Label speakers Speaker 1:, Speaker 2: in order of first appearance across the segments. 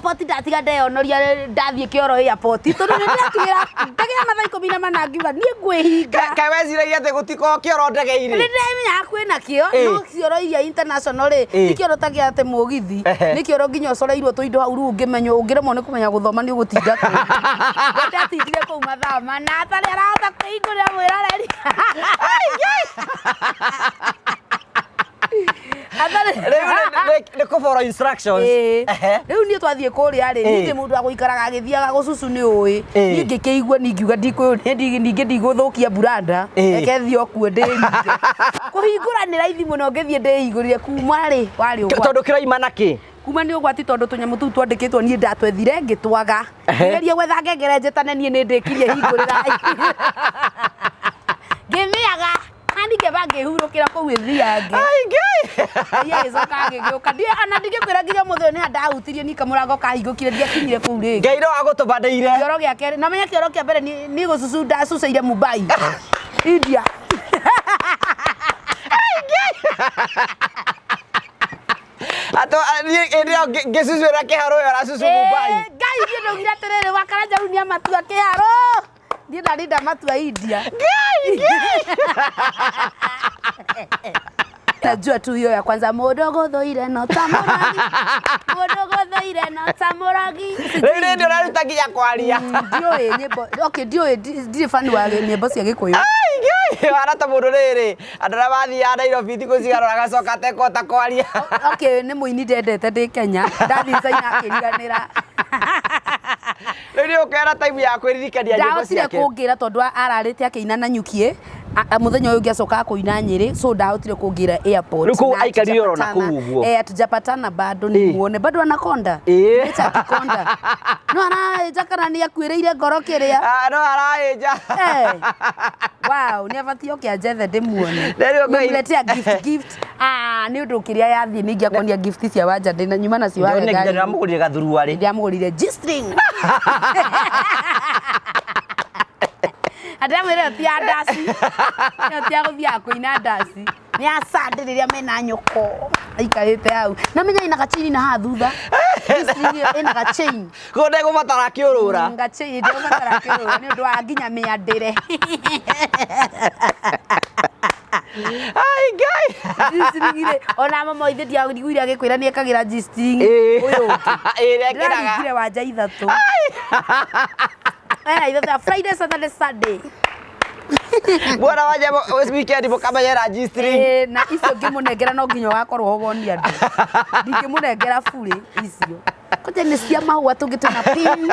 Speaker 1: Airport ndatiga ndeyonoria ndathiĩ kĩoro airport tondũ nĩ ndĩratigĩra ndege ya mathaa 14 ngiuga niĩ ngwĩhinga.
Speaker 2: Kaĩ weciragia atĩ gũtikoragwo kĩoro ndege-inĩ?
Speaker 1: Nĩ ndĩramenyaga kwĩna kĩo no kĩoro iria international rĩ ti kĩoro ta kĩa atĩ mũgithi, nĩ kĩoro nginya ũcoreirwo tũindo hau rĩu ũngĩmenywo ũngĩremwo nĩ kũmenya gũthoma nĩ ũgũtinda kũu. We ndatindire kũu mathaa mana atarĩ arahota kwĩhingũrĩra mwĩroreri. Atarĩ
Speaker 2: Rĩu nĩ kũ follow instructions.
Speaker 1: Ĩĩ. Rĩu niĩ twathiĩ kũrĩa rĩ, niĩ ndĩ mũndũ wa gũikaraga agĩthiaga gũcucu nĩ ũĩ. Niĩ ngĩkĩigua niĩ ngiuga ningĩ ndigũthũkia mburanda, reke thiĩ o kuo ndĩringe. Kũhingũra nĩ raithi mũno ngĩthiĩ ndĩhingũrire kuma rĩ, warĩ ũgwati.
Speaker 2: Tondũ kĩroima na kĩ?
Speaker 1: Kuma nĩ ũgwati tondũ tũnyamũ tũu twandĩkĩtwo niĩ ndatwethire ngĩtwaga. Ngĩgeria gwetha ngengere njĩtane niĩ nĩ ndĩkirie hingũrĩrai. Ngĩmĩaga. Ani ngĩamba ngĩhurũkĩra kũu ĩthiange.
Speaker 2: Ai Ngai.
Speaker 1: Ngai agĩcoka agĩgĩũka. Ndiĩ ona ndingĩkwĩra nginya ũmũthĩ ũyũ nĩ ha ndahutirie nika mũrango kahingũkire ndiakinyire kũu rĩngĩ.
Speaker 2: Ngai no agũtũbanĩire.
Speaker 1: Kĩoro gĩa kerĩ, na menya kĩoro kĩa mbere niĩ gũcucu ndacuceire Mumbai. India.
Speaker 2: Ato niĩ hĩndĩ ĩyo ngĩcucuĩra kĩharo ũyũ aracucu Mumbai.
Speaker 1: Ngai niĩ ndaugire atĩrĩrĩ wakaranja rĩu nĩamatua kĩharo. Niĩ ndarĩ ndamatua India.
Speaker 2: Ngai Ngai.
Speaker 1: Najua tu hiyo ya kwanza mũndũ gũthũire no ta mũrogi mũndũ gũthũire no ta mũrogi.
Speaker 2: Rĩu nĩ ũraruta nginya kwaria.
Speaker 1: Ndiũĩ nyĩmbo, okay, ndiũĩ ndirĩ fan wa nyĩmbo cia Gĩkũyũ.
Speaker 2: Ai Ngai, wara ta mũndũ rĩrĩ andũ arĩa mathiaga Nairobi thikũ cigana agacoka atekũhota kwaria.
Speaker 1: Okay, nĩ mũini ndendete ndĩ Kenya, ndathiĩ China akĩriganĩra.
Speaker 2: Rĩu nĩ ũkera time ya kwĩririkania nyĩmbo
Speaker 1: Ndahotire
Speaker 2: ciake.
Speaker 1: kũngĩra tondũ ararĩte akĩina na nyukie mũthenya ũyũ ũngĩ acokaga kũina Nyĩrĩ, so ndahotire kũngĩra airport.
Speaker 2: Rĩu kũu
Speaker 1: Na
Speaker 2: aikarire oro na kũu
Speaker 1: hatujapatana.
Speaker 2: ũguo.
Speaker 1: Eh, hatujapatana bado ni muone bado anakonda. Nature akikonda. No araĩnja kana nĩ akuĩrĩire ngoro kĩrĩa.
Speaker 2: Ah, no araĩnja.
Speaker 1: Eh. Wow, nĩ abatiĩ oke anjethe ndĩmuone.
Speaker 2: Rĩu Ngai-
Speaker 1: Nimletea gift gift. Ah, nĩ ũndũ kĩrĩa yathiĩ nĩ ingĩakonia gift cia wanja ndĩna nyuma nacio harĩa
Speaker 2: Nĩ nginya
Speaker 1: ngari-inĩ.
Speaker 2: ndĩramũgũrire gathuruarĩ.
Speaker 1: Ndĩramũgũrire G-string. Ndĩramwĩra ĩyo ti ya ndaci. Ĩyo ti ya gũthiaga kũina ndaci. Nĩ ya Sunday rĩrĩa mena nyũkũ. Aikarĩte hau. Na menya ĩna gachain na haha thutha. G-string ĩyo ĩna gachain.
Speaker 2: Koguo ndegũbatara akĩũrũra.
Speaker 1: Gachain ndegũbatara kĩũrũra nĩ ũndũ wa nginya mĩandĩre.
Speaker 2: Ai Ngai.
Speaker 1: G-string rĩ, ona mama ithe ndiaiguire agĩkwĩra nĩ ekagĩra G-string. Ũyũ ũngĩ.
Speaker 2: Ĩĩ nĩekĩraga.
Speaker 1: Ndĩraringire wanja ithatũ. Eh, ithatũ Friday, Saturday, Sunday.
Speaker 2: Bwana wanja weekend mũkamenyera G-string.
Speaker 1: Eh, na icio ngĩmũnengera no nginya ũgakorwo ho wonie andũ. Ndingĩmũnengera burĩ icio. Kwanja nĩ cia mahũa tũngĩ twĩna pink.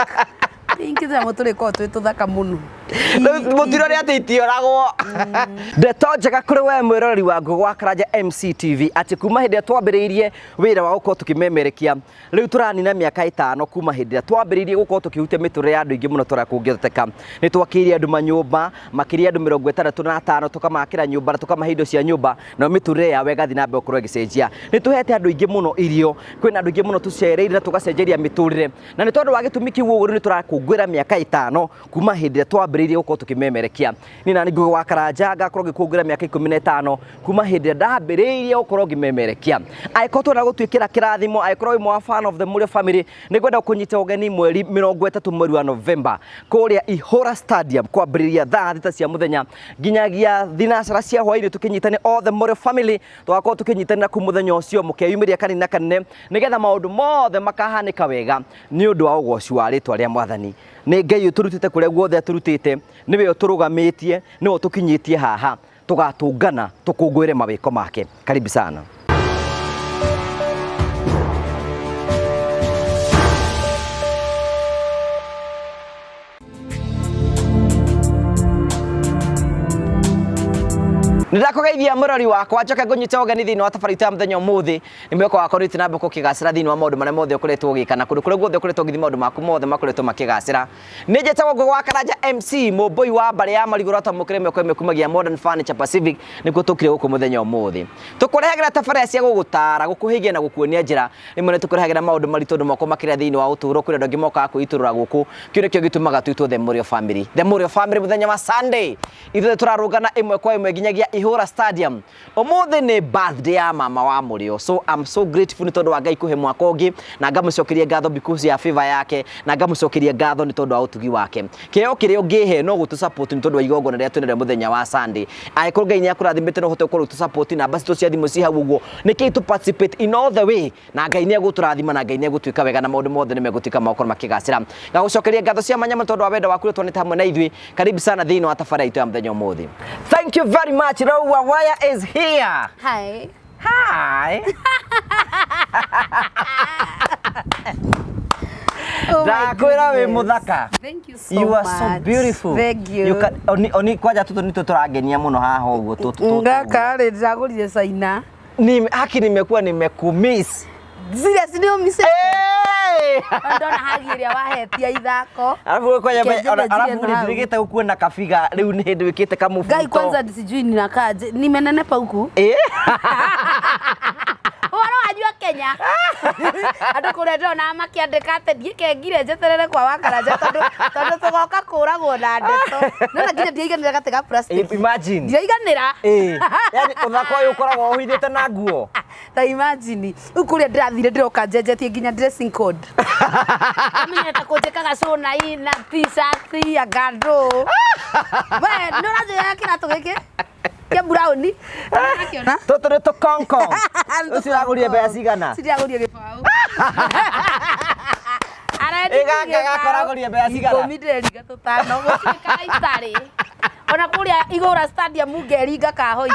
Speaker 1: Pink tũnyamũ tũrĩkoragwo twĩ tũthaka mũno.
Speaker 2: Mũtirore atĩ itioragwo. Ndeto njega kũrĩ we mwĩroreri wa Ngũgũ wa Karanja MCTV atĩ kuma hĩndĩ ĩrĩa twambĩrĩirie wĩra wa gũkorwo tũkĩmemerekia rĩu tũranina mĩaka ĩtano kuma hĩndĩ ĩrĩa twambĩrĩirie gũkorwo tũkĩhutia mĩtũrĩre ya andũ aingĩ mũno tũrĩa kũngĩhoteka. Nĩ twakĩire andũ manyũmba makĩria andũ 65 tũkamakĩra nyũmba na tũkamahe indo cia nyũmba nayo mĩtũrĩre yao ĩgathiĩ na mbere gũkorwo ĩgĩcenjia. Nĩ tũhete andũ aingĩ mũno irio, kwĩna andũ aingĩ mũno tũcereire na tũgacenjeria mĩtũrĩre na nĩ tondũ wa gĩtũmi kĩu ũguo rĩu nĩ tũrakũngũĩra mĩaka ĩtano kuma hĩndĩ ĩrĩa twambĩrĩirie gũkorwo tũkĩmemerekia. Niĩ nani Ngũgĩ wa Karanja ngakorwo ngĩkũngũĩra mĩaka 15 kuma hĩndĩ ĩrĩa ndambĩrĩirie gũkorwo ngĩmemerekia. Angĩkorwo twenda gũtuĩkĩra kĩrathimo, angĩkorwo wĩ mwa fan of the Mũrĩo family, nĩ ngwenda gũkũnyita ũgeni mweri 30 mweri wa November kũrĩa Ihũra Stadium kwambĩrĩria thaa 6 cia mũthenya nginyagia thinacara cia hwainĩ tũkĩnyitane all the Mũrĩo family tũgakorwo tũkĩnyitanĩra kũu mũthenya ũcio mũkeyumĩria kanini na kanene nĩgetha maũndũ mothe makahanĩka wega nĩ ũndũ wa ũgoci wa rĩtwa rĩa Mwathani. Nĩ Ngai ũtũrutĩte kũrĩa guothe atũrutĩte, nĩwe ũtũrũgamĩtie, nĩwe ũtũkinyĩtie haha, tũgatũngana tũkũngũĩre mawĩko make. Karibu sana. Nĩndakũgeithia mũrori wakwa njoke ngũnyite ũgeni thĩinĩ wa tabarĩra itũ ya mũthenya ũmũthĩ. Nĩ mwĩhoko wakwa rĩu na mbere ũkĩgacĩra thĩinĩ wa maũndũ marĩa mothe ũkoretwo ũgĩka na kũndũ kũrĩa guothe ũkoretwo ũgĩthiĩ maũndũ maku mothe makoretwo makĩgacĩra. Nĩ njĩtagwo Ngũgĩ wa Karanja MC mũmbũi wa mbarĩ ya Marigũ Rwatamũkĩra ĩmwe kwa ĩmwe kumagia Modern Furniture Pacific nĩkuo tũkire gũkũ mũthenya ũmũthĩ. Tũkũrehagĩra tabarĩra cia gũgũtara, gũkũhĩgia na gũkuonia njĩra. Rĩmwe nĩ tũkũrehagĩra maũndũ maritũ andũ moko makĩria thĩinĩ wa ũtũũro kũrĩ andũ angĩ mokaga kwĩitũrũra gũkũ. Kĩu nĩkĩo gĩtũmaga twĩtwo The Mũrĩo Family. The Mũrĩo Family mũthenya wa Sunday ithuothe tũrarũngana ĩmwe kwa ĩmwe nginyagia ihũra Ihũra Stadium. Ũmũthĩ nĩ birthday ya mama wa Mũrĩo, so I'm so grateful nĩ tondũ wa Ngai kũhe mwaka ũngĩ, na ngamũcokeria ngatho because ya favor yake, na ngamũcokeria ngatho nĩ tondũ wa ũtugi wake. Kĩheo kĩrĩa ũngĩhe no gũtũ support nĩ tondũ wa igongona rĩrĩa twĩnarĩo mũthenya wa Sunday. Angĩkorwo Ngai nĩ akũrathimĩte no ũhote gũkorwo ũgĩtũ support, namba citũ cia thimũ ci hau ũguo, nĩkĩĩ tũ participate in all the way, na Ngai nĩ egũtũrathima na Ngai nĩ egũtuĩka wega na maũndũ mothe nĩ megũtuĩka ma gũkorwo makĩgacĩra. Ngagũcokeria ngatho cia mwanya mũno tondũ wa wendo waku ũrĩa tuonete hamwe na ithuĩ. Karibu sana thĩinĩ wa tabarĩra itũ ya mũthenya ũmũthĩ. Thank you very much. Rauwa Waya is here.
Speaker 1: Hi.
Speaker 2: Hi.
Speaker 1: Oh my
Speaker 2: Ndakwĩra wĩ
Speaker 1: goodness.
Speaker 2: mũthaka.
Speaker 1: Thank you so
Speaker 2: You are
Speaker 1: much.
Speaker 2: so beautiful.
Speaker 1: Thank you.
Speaker 2: You can, oni kwanja tũtũ nĩtũ tũrangenia mũno haha ũguo tũtũ.
Speaker 1: Ngaka rĩ ndĩragũrire China.
Speaker 2: Ni haki nimekuwa nimekumiss.
Speaker 1: Serious nĩ ũmicĩte.
Speaker 2: Hey!
Speaker 1: Ndona hagi ĩrĩa wahetia ithako.
Speaker 2: Alafu kwanja
Speaker 1: Kenje
Speaker 2: alafu
Speaker 1: njirie na hau.
Speaker 2: ndirigite gukuona kabiga riu ni hindi wikite kamubuto.
Speaker 1: Ngai kwanza sijui ninakaaje. Nimenenepa huku.
Speaker 2: Eh?
Speaker 1: Ũhoro wanyu wa Kenya. Andũ kũrĩa ndĩrona makĩandĩka atĩ ndiĩkengire njeterere kwa Wakaranja tondũ tũgoka kũragwo na ndeto. Nona nginya ndiaiganĩra gatĩ ga plastic.
Speaker 2: Imagine.
Speaker 1: Ndiraiganĩra.
Speaker 2: Eh. Yaani ũthaka ũyũ ũkoragwo ũhithĩte na nguo.
Speaker 1: Ta imagine rĩu kũrĩa ndĩrathire ndĩroka njenjetie nginya dressing code. Amenyete kũnjĩkaga cũna na t-shirt anga ndũ. We nĩ ũranjĩra kĩratũ gĩkĩ kĩa brown. Ũrakĩona?
Speaker 2: Tũtũ nĩ tũkonkong. Ũcio ũragũrire mbeca cigana?
Speaker 1: Ciragũrire gĩbaũ.
Speaker 2: Ĩ gaka gakoragũrire mbeca cigana?
Speaker 1: Ikũmi ndĩreringa tũtano gũtirĩ kaitarĩ. Ona kũrĩa Igũra Stadium ngeringa kahoi.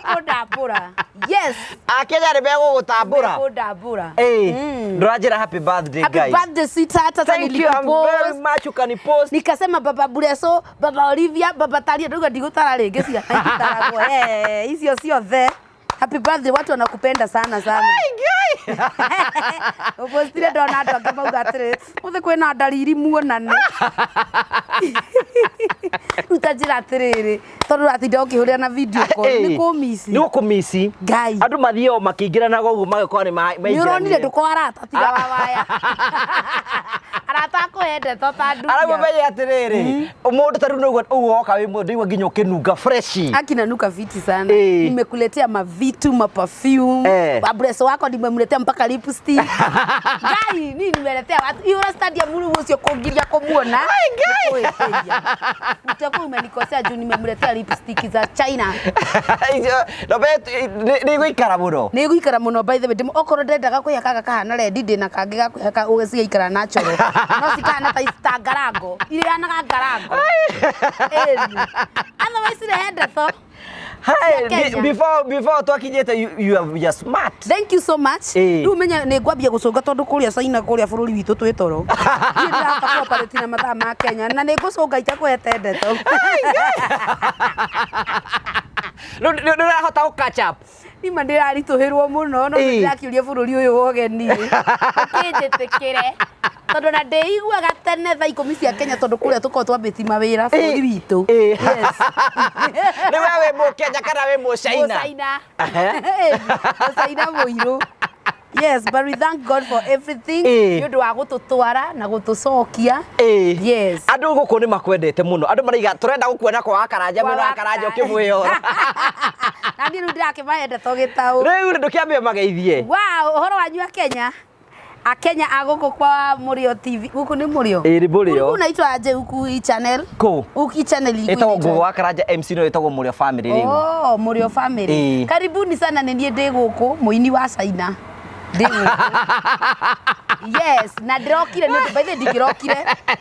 Speaker 1: Kũndambũra. Yes.
Speaker 2: Akenya nĩ megũgũtambũra.
Speaker 1: Kũndambũra.
Speaker 2: Eh. Ndũranjĩra happy birthday
Speaker 1: Happy
Speaker 2: guys.
Speaker 1: birthday sweetheart. Sasa
Speaker 2: Thank you I'm very
Speaker 1: nilikupost.
Speaker 2: much ukanipost.
Speaker 1: Nikasema baba Bureso, baba Olivia, baba Taria ndauga ndigũtara rĩngĩ ciana igitaragwo. Eh, icio ciothe. Happy birthday, watu wanakupenda sana sana. Ũpostire ndona andũ angĩ mauga atĩrĩ, ũmũthĩ kwĩna ndariri muonane. Rĩu ta njĩra atĩrĩrĩ, tondũ ũratinda ũkĩhũrĩra na video call, nĩ kũmici.
Speaker 2: Nĩ gũkũmici.
Speaker 1: Ngai.
Speaker 2: Andũ mathiĩ o makĩingĩranaga ũguo magĩkorwo nĩ
Speaker 1: Nĩ ũronire ndũkorwo arata tiga wa waya. Arata akũhe ndeto ta
Speaker 2: Arabu
Speaker 1: ndukia.
Speaker 2: menye atĩrĩrĩ, mũndũ ta rĩu nĩguo ũguo woka wĩ mũndũ ndaigua nginya ũkĩnunga fresh.
Speaker 1: Akinanuka fiti sana.
Speaker 2: Eh.
Speaker 1: Nimekuletea mavitu, maperfume.
Speaker 2: Eh.
Speaker 1: Abreso wako nimemletea mpaka lipstick. Ngai, nini nimeletea watu. Ihũra stadium rĩu ũcio kũngiria kũmuona. Ngai. Utakuwa umenikosea juu nimemletea lipstick za China.
Speaker 2: Icio, no be nĩ igũikara mũno.
Speaker 1: Nĩ igũikara mũno by the way. Okorwo ndendaga kwĩhakaga kahana rendi ndĩna kangĩ ga kwĩhaka ũgacigaikara natural. No cikahana ta ta ngarango. Irĩhanaga ngarango. Ĩni. Otherwise rehe ndeto.
Speaker 2: Hi,
Speaker 1: Kenya.
Speaker 2: before twakinyĩte you are smart.
Speaker 1: Thank you so much.
Speaker 2: Ĩĩ.
Speaker 1: Rĩu menya nĩ ngwambia gũcũnga tondũ kũrĩa China kũrĩa bũrũri witũ twĩ toro. Niĩ ndĩrahota kũoperate na mathaa ma Kenya na nĩ ngũcũnga itakũhete ndeto.
Speaker 2: Rĩu nĩ ũrahota gũ catch up.
Speaker 1: Nima ndĩraritũhĩrwo mũno no
Speaker 2: Ĩĩ.
Speaker 1: ndĩrakĩũria bũrũri ũyũ wa ũgeni ũkĩnjĩtĩkĩre tondũ na ndĩiguaga tene thaa ikũmi cia Kenya tondũ kũrĩa tũkoragwo twambĩtie mawĩra bũrũri witũ.
Speaker 2: Ĩĩ.
Speaker 1: Yes.
Speaker 2: Nĩ we wĩ mũkenya kana wĩ mũcaina?
Speaker 1: Mũcaina.
Speaker 2: Ehe.
Speaker 1: Mũcaina mũirũ. Yes, but we thank God for everything.
Speaker 2: Ĩĩ.
Speaker 1: Nĩ ũndũ wa gũtũtwara na gũtũcokia.
Speaker 2: Ĩĩ.
Speaker 1: Yes.
Speaker 2: Andũ gũkũ nĩ makwendete mũno. Andũ maraiga tũrenda gũkuona kwa Wakaranja
Speaker 1: Kwa
Speaker 2: mũno Wakaranja ũkĩmwĩyora.
Speaker 1: Na niĩ rĩu ndĩrakĩmahe ndeto gĩtaũ.
Speaker 2: Rĩu ndũkĩambe ũmageithie.
Speaker 1: Wow, ũhoro wanyu a Kenya. A Kenya a gũkũ kwa Mũrĩo TV. Gũkũ nĩ Mũrĩo?
Speaker 2: Ĩĩ, nĩ Mũrĩo.
Speaker 1: Gũkũ unaitwa aje huku hii channel?
Speaker 2: Kũ?
Speaker 1: Huku hii channel iko
Speaker 2: Ĩtagwo
Speaker 1: inaitwa
Speaker 2: Ngũgũ wa Karanja MC no ĩtagwo Mũrĩo family rĩu.
Speaker 1: Oh, Mũrĩo family.
Speaker 2: Ĩĩ.
Speaker 1: Karibuni sana nĩ niĩ ndĩ gũkũ mũini wa China. Ndĩ gũkũ. Yes, na ndĩrokire nĩ ũndũ by the way ndingĩrokire.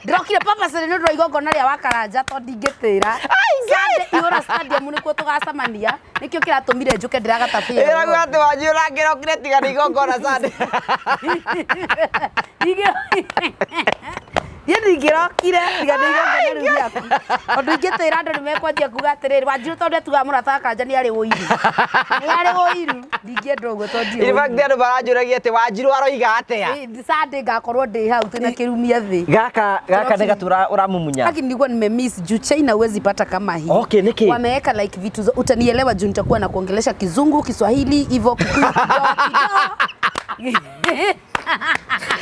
Speaker 1: Ndĩrokire purposely nĩ ũndũ wa igongona rĩa Wakaranja tondũ ndingĩtĩra. Sunday Ihũra Stadium nĩkuo tũgacemania. Nĩkĩo kĩratũmire njũke ndĩragata bĩra.
Speaker 2: Ĩragua atĩ wanyu ũrangĩrokire tiga nĩ igongona Sunday.
Speaker 1: Niĩ ndingĩrokire tiga nĩ igongona rĩu rĩaku. Tondũ ingĩtĩra andũ nĩ mekwanjia kuga atĩrĩrĩ Wanjiru tondũ etugaga mũrata wa Karanja nĩ arĩ ũiru. Nĩ arĩ ũiru. Ndingĩenda ũguo tondũ ndirĩ
Speaker 2: In fact
Speaker 1: ũiru.
Speaker 2: andũ maranjũragia atĩ Wanjiru aroiga atĩa.
Speaker 1: Ĩ, Sunday ngakorwo ndĩ hau twĩna kĩrumia thĩ.
Speaker 2: Gaka nĩ gatura ũramumunya.
Speaker 1: Haki nilikuwa nimemiss juu China huwezi pata kama hii.
Speaker 2: Okay, niki?
Speaker 1: Wameweka like vitu utanielewa juu nitakuwa na kuongelesha Kizungu, Kiswahili, hivyo Kikuyu kidogo kidogo.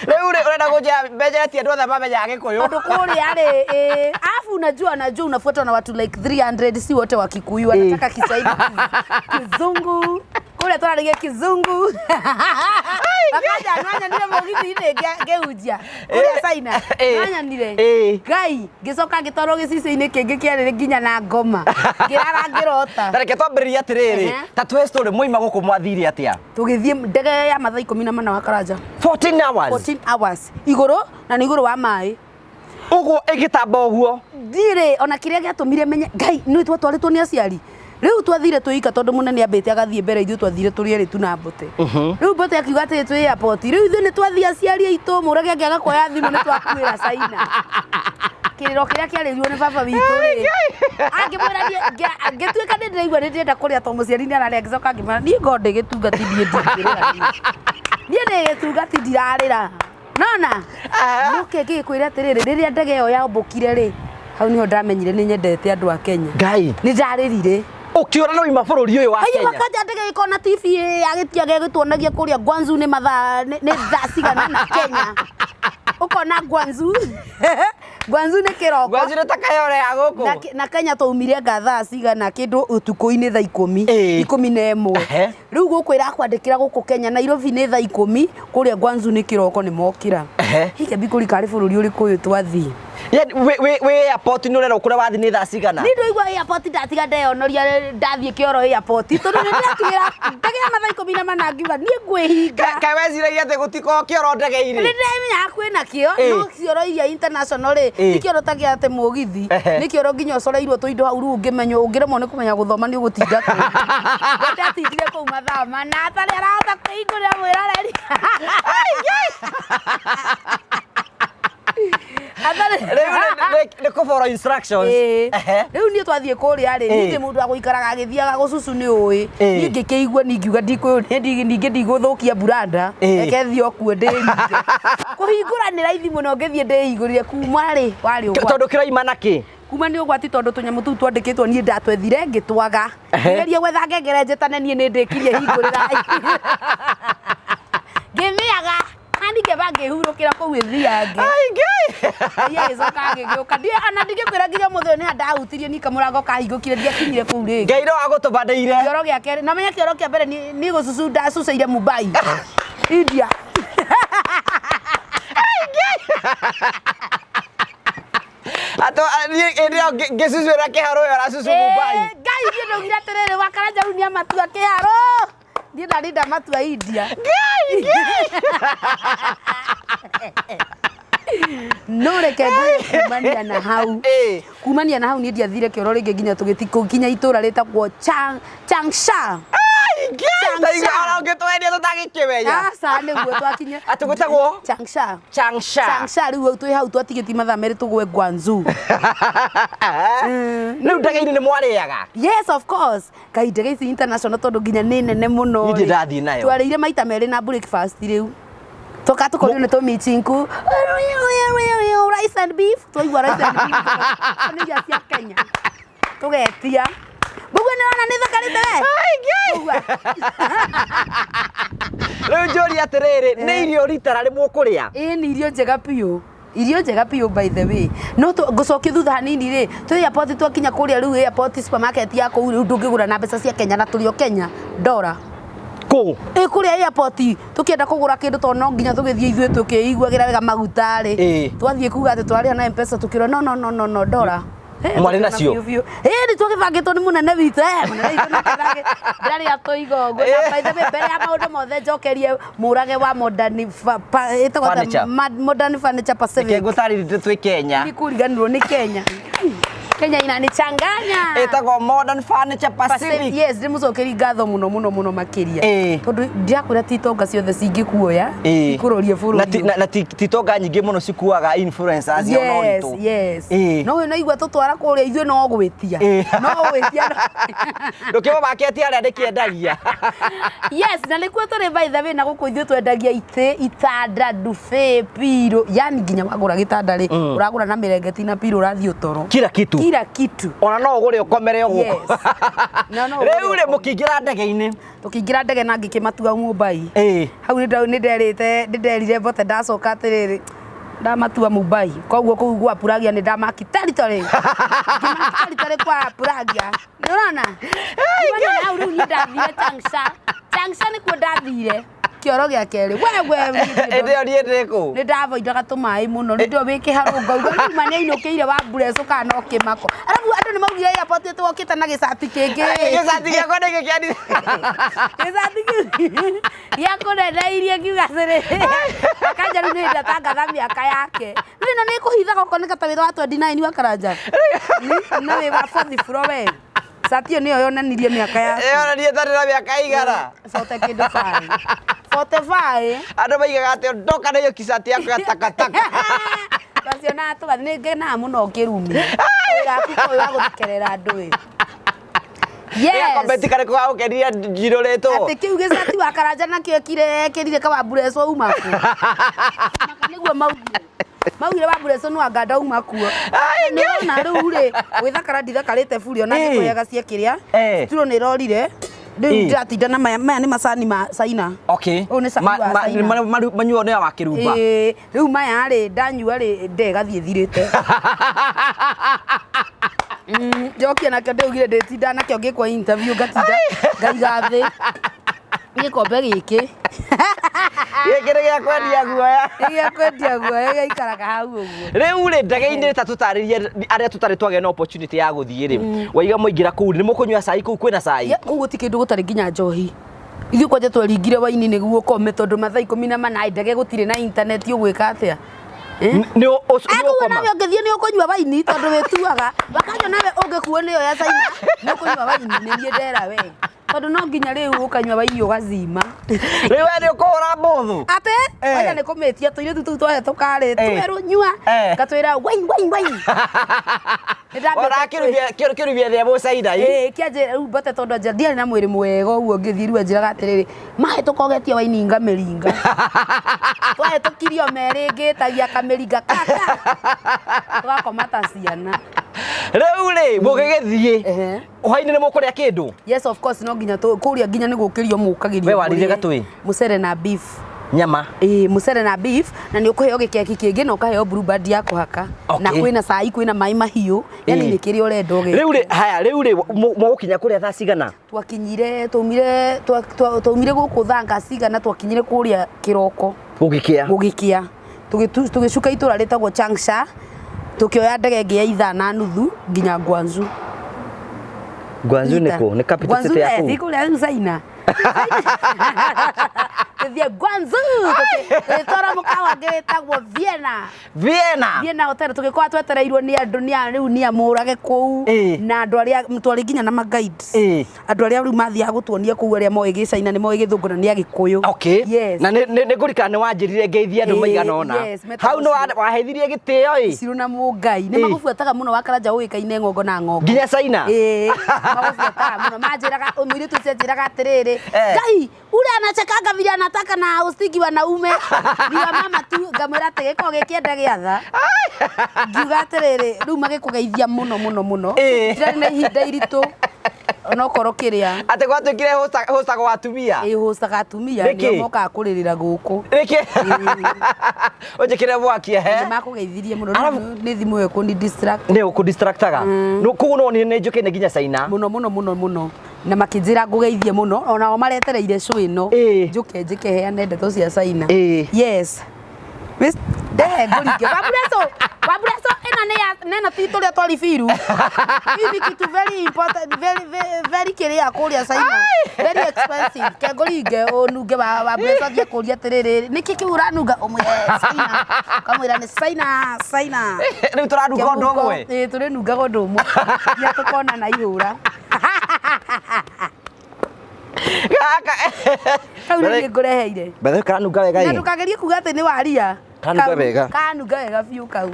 Speaker 2: Rĩu rĩ ũrenda Ũrenda kũnjĩra mbenjere ti andũ othe mamenyaga Gĩkũyũ.
Speaker 1: Tondũ kũrĩa rĩ, alafu unajua unafuatwa na watu like 300, si wote wa Kikuyu, wanataka Kiswahili, Kizungu. Kũrĩa tũrarĩgia Kizungu. Makanja nwanyonire mũgithi-inĩ ngĩhunjia kũrĩa China. Nwanyonire. Ngai, ngĩcoka ngĩtwarwo gĩcicio-inĩ kĩngĩ kĩarĩ nginya na ngoma. Ngĩrara ngĩrota.
Speaker 2: Ta reke twambĩrĩrie atĩrĩrĩ, ta tũhe story mwaima gũkũ mwathire atĩa?
Speaker 1: Tũgĩthiĩ ndege ya mathaa 14 wa Karanja.
Speaker 2: 14 hours.
Speaker 1: 14 hours. Igũrũ na nĩ igũrũ wa maĩ.
Speaker 2: Ũguo ĩgĩtamba ũguo.
Speaker 1: Ndirĩ ona kĩrĩa gĩatũmire menye Ngai nĩ twatwarĩtwo nĩ aciari. Rĩu twathire twĩ ika tondũ mũnene ambĩte agathiĩ mbere, ithuĩ twathire tũrĩ erĩ tu na Mbote. Rĩu Mbote akiuga atĩ twĩ airport. Rĩu ithuĩ nĩ twathiĩ aciari aitũ, mũrage angĩaga kuoya thimũ nĩ twakuĩra China. Kĩrĩro kĩrĩa kĩarĩrirwo nĩ baba witũ rĩ. Angĩmwĩra niĩ ngĩtuĩka nĩ ndĩraigua nĩ ndĩrenda kũrĩa tondũ mũciari nĩ ararĩa, ngĩcoka ngĩmwĩra niĩ ngo ndĩ gĩtungati niĩ ndingĩrĩra niĩ. Niĩ ndĩ gĩtungati ndirarĩra. Nona? No kĩ ngĩkwĩra atĩrĩrĩ, rĩrĩa ndege ĩyo yaũmbũkire rĩ, hau niho ndamenyire nĩ nyendete andũ a Kenya.
Speaker 2: Ngai.
Speaker 1: Nĩ ndarĩrire.
Speaker 2: Ũkĩũra no ima bũrũri ũyũ wa
Speaker 1: Haya
Speaker 2: Kenya.
Speaker 1: makanja ndege ĩkona TV agĩtia gĩgĩtuonagia kũrĩa Guangzhou nĩ mathaa nĩ thaa cigana na Kenya. Ũkona Guangzhou. Guangzhou nĩ kĩroko.
Speaker 2: Guangzhou nĩ ta Kayore ya gũkũ.
Speaker 1: Na Kenya twaumire nga thaa cigana kĩndũ ũtukũ-inĩ thaa 10. 11. Rĩu gũkũ ĩrakwandĩkĩra gũkũ Kenya Nairobi nĩ thaa 10, kũrĩa Guangzhou nĩ kĩroko nĩ mokĩra. Hihi mbikũri karĩ bũrũri ũrĩkũ ũyũ twathiĩ?
Speaker 2: Yaani wĩ airport nĩ ũrerwo kũrĩa wathiĩ nĩ thaa cigana?
Speaker 1: Niĩ ndũigua airport ndatiga ndeyonoria ndathiĩ kĩoro airport tondũ nĩ ndĩratigĩra ndege ya mathaa 14 ngiuga niĩ ngwĩhinga.
Speaker 2: Kaĩ weciragia atĩ gũtikoragwo kĩoro ndege-inĩ?
Speaker 1: Nĩ ndĩramenya kwĩna kĩo, no kĩoro iria international rĩ, ti kĩoro ta gĩa atĩ mũgithi, nĩ kĩoro nginya ũcoreirwo tũindo hau rĩu ũngĩmenya, ũngĩremwo nĩ kũmenya gũthoma nĩ ũgũtinda kũu. Ndatindire kũu mathaa mana atarĩ arahota kwĩhingũrĩra mwĩroreri.
Speaker 2: Rĩu nĩ kũ follow instructions.
Speaker 1: Rĩu niĩ twathiĩ kũrĩa rĩ, niĩ ndĩ mũndũ wa gũikaraga agĩthiaga gũcucu nĩ ũĩ. Niĩ ngĩkĩigua niĩ ngiuga ndikũyũ ningĩ ndigũthũkia branda, reke thiĩ o kuo ndĩringe. Kũhingũra nĩ raithi mũno ngĩthiĩ ndĩhingũrire kuma rĩ, warĩ ũgwati.
Speaker 2: Tondũ kĩroima na kĩ?
Speaker 1: Kuma nĩ ũgwati tondũ tũnyamũ tũu twandĩkĩtwo niĩ ndatwethire ngĩtwaga. Ngĩgeria gwetha ngengere njĩtane niĩ nĩ ndĩkirie hingũrĩra. Ngĩmĩaga. Ani ngĩamba ngĩhurũkĩra kũu ĩthiange. Ngai agĩcoka agĩgĩũka. Ndiĩ ona ndingĩkwĩra nginya ũmũthĩ ũyũ nĩ ha ndahutirie niĩ kamũrango kahingũkire ndiakinyire kũu rĩngĩ.
Speaker 2: Ngai no agũtũbanĩire.
Speaker 1: Kĩoro gĩa kerĩ, na menya kĩoro kĩa mbere niĩ gũcucu ndacuceire Mumbai. India.
Speaker 2: Ato niĩ hĩndĩ ĩyo ngĩcucuĩra kĩharo ũyũ aracucu Mumbai.
Speaker 1: Ngai niĩ ndaugire atĩrĩrĩ Wakaranja rĩu nĩamatua kĩharo. Niĩ ndarĩ ndamatua India.
Speaker 2: Ngai, Ngai.
Speaker 1: No reke ngwĩre kumania na hau. Kumania na hau niĩ ndiathire kĩoro rĩngĩ nginya tũgĩthi nginya itũra rĩtagwo Changsha.
Speaker 2: Changsha. Ona ũngĩtwendia tũtangĩkĩmenya.
Speaker 1: Aca nĩguo twakinya.
Speaker 2: Atĩ gwĩtagwo?
Speaker 1: Changsha.
Speaker 2: Changsha.
Speaker 1: Changsha rĩu hau twĩ hau twatigĩtie mathaa merĩ tũgwe Guangzhou.
Speaker 2: Rĩu ndege-inĩ nĩ mwarĩaga?
Speaker 1: Yes, of course. Ngai ndege ici international tondũ nginya nĩ nene mũno.
Speaker 2: Niĩ ndirĩ ndathiĩ nayo.
Speaker 1: Twarĩire maita merĩ na breakfast rĩu. Toka tũkorio nĩ tũmichinku. Rice and beef. Twaigua rice and beef. Nĩ irio cia Kenya. Tũgetia. Mbũguo nĩ wona nĩ thakarĩte we? Mbũgua.
Speaker 2: Rĩu njũrie atĩrĩrĩ, nĩ irio rita rĩmwe ũkũrĩa?
Speaker 1: Ĩĩ nĩ irio njega biũ. Irio njega biũ by the way. No ngũcokia thutha hanini rĩ, twĩ airport twakinya kũrĩa rĩu airport supermarket ya kũu rĩu ndũngĩgũra na mbeca cia Kenya na tũrĩ o Kenya, ndora.
Speaker 2: Kũ?
Speaker 1: Ĩ kũrĩa airport tũkĩenda kũgũra kĩndũ tondũ no nginya tũgĩthiĩ ithuĩ tũkĩiguagĩra wega maguta rĩ. Twathiĩ kuga atĩ twarĩha na M-Pesa tũkĩrwo no no no no no ndora.
Speaker 2: Mwarĩ nacio?
Speaker 1: Biũ biũ. Nĩ twagĩbangĩtwo nĩ mũnene witũ. Mũnene witũ nake ndarĩ atũiga ũguo. Na by the way, mbere ya maũndũ mothe njokerie mũrage wa Modern ĩtagwo atĩa?
Speaker 2: Furniture.
Speaker 1: Modern Furniture Pacific.
Speaker 2: Reke ngũtarĩrie twĩ Kenya.
Speaker 1: Nĩ kũriganĩrwo nĩ Kenya. Kenya inanichanganya.
Speaker 2: Ĩtagwo Modern Furniture Pacific.
Speaker 1: Yes, ndĩmũcokerie ngatho mũno mũno mũno makĩria. Tondũ ndirakwĩra ti itonga ciothe cingĩkuoya, ikũrorie bũrũri.
Speaker 2: Na ti itonga nyingĩ mũno cikuaga influencers ona
Speaker 1: Yes,
Speaker 2: ũritũ.
Speaker 1: yes. No ũyũ naigua tũtwara kũrĩa ithuĩ no gwĩtia. No gwĩtia.
Speaker 2: Ndũkĩmũmaketie arĩa ndĩkĩendagia.
Speaker 1: Yes, na nĩkuo tũrĩ by the way na gũkũ ithuĩ twendagia itĩ, itanda, duvet, pillow. Yani nginya wagũra gĩtanda rĩ, ũragũra na mĩrengeti na pillow ũrathiĩ ũtoro.
Speaker 2: Kila kitu.
Speaker 1: Kila kitu.
Speaker 2: Ona no ũgũre ũkomere o gũkũ.
Speaker 1: Yes. Na no ũgũre
Speaker 2: Rĩu rĩ,
Speaker 1: ũkome.
Speaker 2: mũkĩingĩra ndege-inĩ.
Speaker 1: Tũkĩingĩra ndege na ngĩkĩmatua Mumbai. Hau nĩ nderire mbote ndacoka atĩrĩrĩ, ndamatua Mumbai, koguo kũu gwa Puragia nĩ ndamaki territory. Ngĩmaki territory kwa Puragia, nĩ ũrona? Kumana na hau rĩu niĩ ndathire Changsha. Changsha nĩkuo ndathire kĩoro gĩa kerĩ wewe.
Speaker 2: Ĩndĩ ĩyo niĩ ndĩ kũ?
Speaker 1: Nĩ ndavoidaga tũmaĩ mũno. Rĩu ndio wĩ kĩharũ ngauga rĩu ma nĩ ainũkĩire wa mburecu kana no kĩmako. Arabu andũ nĩ maugire airport twokĩte na gĩcati kĩngĩ.
Speaker 2: Gĩcati gĩakwa nĩ gĩkĩani.
Speaker 1: Gĩcati kĩu gĩa kũneneirie ngiuga atĩrĩrĩ, Karanja rĩu nĩ ndatangatha mĩaka yake. Rĩu ĩno nĩ ĩkũhithaga ũkoneka ta wĩra wa 29 wa Karanja na wĩ wa fourth floor we. Cati ĩyo nĩyo yonanirie mĩaka yaku.
Speaker 2: Ĩyo niĩ ndarĩ na mĩaka igana?
Speaker 1: Bote kĩndũ five. 45.
Speaker 2: Andũ maigaga atĩ ndoka na iyo kicati yaku ya takataka.
Speaker 1: Twacionaga tũgathiĩ, nĩ ngenaga mũno ngĩrumio. Wĩra waku ũyũ wa gũthekerera andũ ĩ.
Speaker 2: Yes.
Speaker 1: Yes.
Speaker 2: Comment karĩkũ gagũkenirie njirũrĩtwo?
Speaker 1: Atĩ kĩu gĩcati wa Karanja nakĩo ekĩrire kawambureco uma kuo. Maka nĩguo maugire. Maugire wambureco no anga ndauma kuo. Nĩ ũrona rĩu rĩ, gwĩthakara ndithakarĩte buri ona ngĩkũheaga cia kĩrĩa. Turo nĩ ĩrorire. Rĩu ndĩratinda na maya, maya nĩ macani ma China. Ũyũ nĩ cai wa China.
Speaker 2: Manyuo nĩ wa kĩrumba.
Speaker 1: Ĩĩ, rĩu maya rĩ, ndanyua rĩ, nda ĩgathiĩ ĩthirĩte. Njokia nakĩo ndĩaugire ndĩtinda nakĩo ngĩkwo interview ngatinda ngaiga thĩ. Gĩkombe gĩkĩ.
Speaker 2: Gĩkĩ nĩ gĩa kwendia guoya.
Speaker 1: Nĩ gĩa kwendia guoya gĩgaikaraga hau ũguo.
Speaker 2: Rĩu rĩ, ndege-inĩ ta tũtarĩrie arĩa tũtarĩ twagĩa na opportunity ya gũthiĩ rĩ, waiga mwaingĩra kũu nĩ mũkũnyua cai kũu kwĩna cai?
Speaker 1: Ya, kũu gũtirĩ kĩndũ gũtarĩ nginya njohi. Ithuĩ kwanja tweringire waini nĩguo ũkome tondũ mathaa 18 ndege gũtirĩ na internet ũgwĩka atĩa?
Speaker 2: Nĩ
Speaker 1: Kũu
Speaker 2: ũkoma?
Speaker 1: Nawe ũngĩthiĩ nĩ ũkũnyua waini tondũ wĩtuaga. Wakanyo nawe ũngĩkuo nĩyo ya China nĩ ũkũnyua waini, nĩ niĩ ndera we. Tondũ no nginya rĩu ũkanyua waini ũgacima.
Speaker 2: Rĩu we nĩ ũkũhũra mbũthũ?
Speaker 1: Atĩ? Kwanja nĩ kũmĩtia tũirĩtu tũu twahĩtũka rĩ, twerwo nyua, ngatwĩra waini waini waini.
Speaker 2: Ona kĩrumia thĩa mũcaina.
Speaker 1: Ĩĩ, kĩanjĩra rĩu mbote tondũ anjĩra ndiarĩ na mwĩrĩ mwega ũguo ngĩthiĩ rĩu anjĩraga atĩrĩrĩ, mahĩtũka ũgetia waini ngamĩringa. Twahĩtũkirio merĩ ngĩtagia kamĩringa kaka. Tũgakoma ta ciana.
Speaker 2: Rĩu rĩ, mũgĩgĩthiĩ. Hwaĩ-inĩ nĩ mũkũrĩa kĩndũ?
Speaker 1: Yes, of course, no nginya kũrĩa nginya nĩ gũkĩrio mũkagĩrio.
Speaker 2: We warire gatũĩ?
Speaker 1: Mũcere na beef.
Speaker 2: Nyama.
Speaker 1: Ĩĩ, mũcere na beef, na nĩ ũkũheo gĩkeki kĩngĩ na ũkaheo blue band ya kũhaka. Na kwĩna cai, kwĩna maĩ mahiũ, yani nĩ kĩrĩa ũrenda ũgeke.
Speaker 2: Rĩu rĩ, haya, rĩu rĩ, mũgũkinya kũrĩa thaa cigana?
Speaker 1: Twakinyire, twaumire, twaumire gũkũ thaa nga cigana, twakinyire kũrĩa kĩroko.
Speaker 2: Gũgĩkĩa.
Speaker 1: Gũgĩkĩa. Tũgĩcuka itũra rĩtagwo Changsha, tũkĩoya ndege ĩngĩ ya ithaa na nuthu nginya Guangzhou.
Speaker 2: Guangzhou nĩ kũ? Nĩ capital city ya kũu?
Speaker 1: Ti kũrĩa China. Tũthiĩ Guangzhou, tũgĩtwara mũkawa ũngĩ wĩtagwo Vienna.
Speaker 2: Vienna.
Speaker 1: Vienna hotel tũgĩkorwo twetereirwo nĩ andũ nĩ a rĩu nĩ amũrage kũu na andũ arĩa twarĩ nginya na ma guides. Andũ arĩa rĩu mathiaga gũtuonia kũu arĩa moĩ gĩcaina nĩ moĩ gĩthũngũ na nĩ agĩkũyũ. Yes.
Speaker 2: Na nĩ ngũririkana nĩ wanjĩrire ngeithie andũ maigana ũna.
Speaker 1: Yes, metagwo
Speaker 2: Hau nĩ waheithirie gĩtĩo ĩ.
Speaker 1: Cirũ na Mũngai. Nĩ magũbuataga mũno wa Karanja ũĩkaine ng'ongo na ng'ongo.
Speaker 2: Nginya China?
Speaker 1: Ĩĩ, magũbuataga mũno. Manjĩraga, mũirĩtu ũcio anjĩraga atĩrĩrĩ, Ngai, ule anachekanga vile anataka na ustingi wanaume. Ni wa mama tu, ngamwĩra atĩ gĩkoragwo gĩ kĩenda gĩa tha. Ngiuga atĩrĩrĩ, rĩu magĩkũgeithia mũno mũno mũno. Ndirarĩ na ihinda iritũ. Onokorwo kĩrĩa.
Speaker 2: Atĩ gwatuĩkire hostagwo atumia?
Speaker 1: Ĩĩ, hostaga atumia,
Speaker 2: Nĩkĩ?
Speaker 1: nĩo mokaga kũrĩrĩra gũkũ.
Speaker 2: Nĩkĩ? Ũnjĩkĩre mwaki, ehe.
Speaker 1: Nĩ makũgeithirie mũno. Rĩu nĩ thimũ ĩyo ĩkũni distract.
Speaker 2: Nĩ ĩkũ-distractaga? Koguo no nĩ njũkĩte nginya China?
Speaker 1: Mũno mũno mũno mũno. Na makĩnjĩra ngũgeithie mũno, onao maretereire show ĩno. Njũke njĩke heane ndeto cia China. Yes. Ndehe ngũringe. Wambureco, Wambureco ĩno nĩ ya neno ti tũrĩa twari biru. Hivi kitu very important, very, very, very kĩrĩa kũrĩa China. Very expensive. Ke ngũringe ũnunge wa Wambureco athiĩ akũrie atĩrĩrĩ, nĩkĩ kĩu ũranunga? Ũmwĩre China. Ũkamwĩra nĩ China, China.
Speaker 2: Rĩu tũranunga ũndũ ũmwe?
Speaker 1: Ĩĩ, tũrĩnungaga ũndũ ũmwe. Nginya tũkonana ihũra.
Speaker 2: Gaka.
Speaker 1: Kau nĩ niĩ ngũreheire.
Speaker 2: Bethe karanunga wega
Speaker 1: Na
Speaker 2: ĩ.
Speaker 1: ndũkagerie kuga atĩ nĩ waria.
Speaker 2: Karanunga
Speaker 1: Kau,
Speaker 2: wega.
Speaker 1: Karanunga wega biũ kau.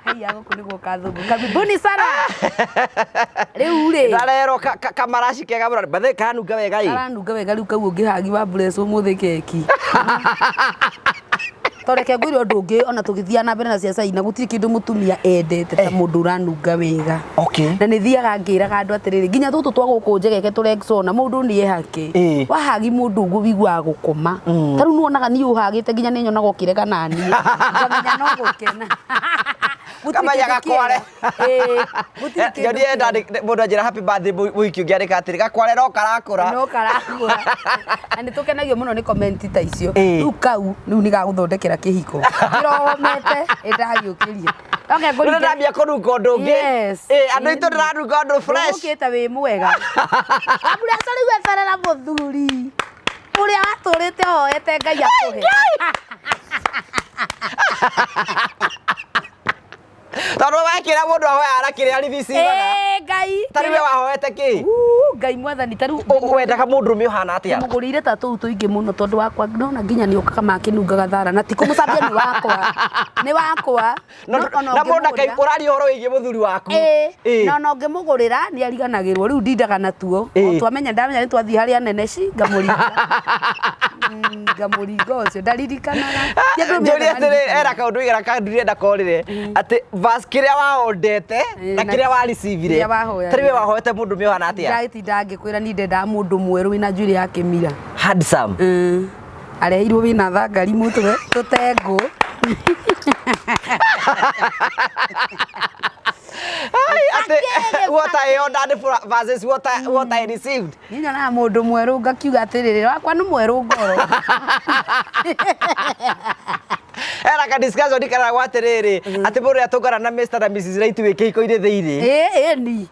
Speaker 1: Haiya gũkũ nĩ guoka thũngũ. Karibuni sana. Rĩu rĩ.
Speaker 2: Ndarerwo kamaraci kega mũno. Bethe karanunga wega ĩ.
Speaker 1: Karanunga wega rĩu kau ũngĩhagi wa Bless ũmũthĩ keki. To reke ngwĩre ũndũ ũngĩ, ona tũgĩthiaga na mbere na cia China, gũtirĩ kĩndũ mũtumia endete ta mũndũ ũranunga wega. Na nĩ thiaga ngĩraga andũ atĩrĩrĩ, nginya tũtũ twa gũkũ njegeke tũrexona, mũndũ nĩ ehake. Wahagi mũndũ ũguo wĩiguaga gũkoma. Ta rĩu nĩwonaga niĩ ũhagĩte nginya nĩ nyonaga ũkĩrega naniĩ. Ngamenya no gũkena. Gũtirĩ
Speaker 2: Kamenya
Speaker 1: kĩndũ
Speaker 2: gakware.
Speaker 1: kĩega. Ĩĩ, gũtirĩ kĩndũ
Speaker 2: Nyonie
Speaker 1: kĩega.
Speaker 2: mũndũ anjĩra happy birthday mũhiki ũngĩ andĩka atĩrĩ gakware no karakũra.
Speaker 1: No karakũra. Na nĩ tũkenagio mũno nĩ comment ta icio. Rĩu kau rĩu nĩ gagũthondekera kĩhiko. Kĩrogomete ĩndagĩũkĩria. Oke
Speaker 2: Rĩu
Speaker 1: ngũringe.
Speaker 2: ndambia kũnunga ũndũ ũngĩ.
Speaker 1: Yes.
Speaker 2: Andũ aitũ ndĩranunga ũndũ fresh.
Speaker 1: Ũgũkĩte wĩ mwega. Wambureca rĩu eterera mũthuri ũrĩa watũrĩte ũhoete Ngai akũhe.
Speaker 2: Tondũ wekĩra mũndũ ahoyaga na kĩrĩa aribicigaga.
Speaker 1: Ĩĩ, Ngai.
Speaker 2: Ta rĩu we wahoete kĩ?
Speaker 1: Uu, Ngai mwathani ta rĩu
Speaker 2: Wendaga mũndũrũme ũhana atĩa?
Speaker 1: Ndĩmũgũrĩire ta tũu tũingĩ mũno tondũ wakwa ndona nginya nĩ ũkaga makĩnungaga thara na ti kũmũcambia nĩ wakwa. Nĩ wakwa.
Speaker 2: Na
Speaker 1: No ona
Speaker 2: na mũndũ
Speaker 1: ũngĩmũgũrĩra-
Speaker 2: ũraria ũhoro wĩgiĩ mũthuri waku.
Speaker 1: Ĩĩ,
Speaker 2: Ĩĩ.
Speaker 1: na ona ũngĩmũgũrĩra nĩ ariganagĩrwo rĩu ndindaga natuo.
Speaker 2: Ĩĩ.
Speaker 1: O twamenya ndamenya nĩ twathiĩ harĩa nene ci ngamũringa. Ngamũringa ũcio ndaririkanaga. Ti andũ
Speaker 2: Njũrie
Speaker 1: othe
Speaker 2: atĩrĩ
Speaker 1: maririkanaga.
Speaker 2: era kaũndũ igera kanduire ndakorire atĩ verse kĩrĩa waondete na
Speaker 1: na
Speaker 2: kĩrĩa wareceivire.
Speaker 1: kĩrĩa wahoyaga.
Speaker 2: Ta rĩu we wahoete mũndũrũme ũhana atĩa?
Speaker 1: Ndagĩtinda ngĩkwĩra niĩ ndendaga mũndũ mwerũ wĩna njuĩrĩ ya kĩmira.
Speaker 2: Handsome.
Speaker 1: Areheirwo wĩna thangari mũtwe tũtengũ.
Speaker 2: Ai, atĩ
Speaker 1: Akĩrĩ
Speaker 2: what I ordered versus what I received.
Speaker 1: Niĩ nyonaga mũndũ mwerũ ngakiuga atĩrĩrĩ wakwa nĩ mwerũ ngoro.
Speaker 2: Era ka discussion karagwo atĩrĩrĩ atĩ mũndũ ũrĩa tũngana na Mr na Mrs Right wĩ kĩhiko-inĩ thĩinĩ.
Speaker 1: Ĩĩ ĩni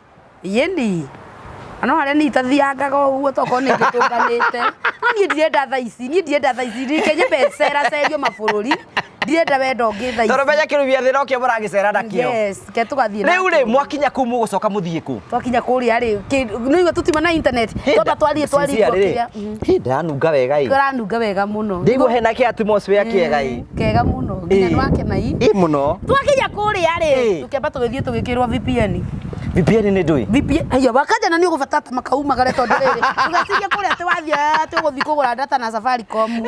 Speaker 1: ĩni no harĩa niĩ itathiangaga ũguo tokorwo nĩ ngĩtũnganĩte no niĩ ndirenda thaa ici, niĩ ndirenda thaa ici reke nyambe ceracerio mabũrũri, ndirenda wendo ũngĩ thaa
Speaker 2: Tondũ
Speaker 1: ici.
Speaker 2: menya kĩrumia thĩ nokĩo mũragĩcera nakĩo.
Speaker 1: Yes, ke tũgathiĩ
Speaker 2: Rĩu rĩ
Speaker 1: nakĩo.
Speaker 2: mwakinya kũu mũgũcoka mũthiĩ kũ?
Speaker 1: Twakinya kũrĩa rĩ nĩ igua tũtiuma na internet twamba twarie twaringwo kĩrĩa
Speaker 2: Hĩ ndĩranunga wega ĩ.
Speaker 1: Kũranunga wega mũno.
Speaker 2: Ndĩigua hena kĩ atmosphere kĩega ĩ.
Speaker 1: Kega mũno nginya
Speaker 2: Ĩĩ.
Speaker 1: nĩwakena ĩ.
Speaker 2: Ĩ mũno.
Speaker 1: Twakinya kũrĩa rĩ
Speaker 2: Ĩĩ.
Speaker 1: tũkĩamba tũgĩthiĩ tũgĩkĩrwo VPN.
Speaker 2: VPN nĩ ndũĩ?
Speaker 1: VPN haiya wakanja na nĩ ũgũbata ta makaumagare tondũ rĩrĩ ũgeciria kũrĩa atĩ wathiĩ atĩ ũgũthiĩ kũgũra data na Safaricom. Ĩ?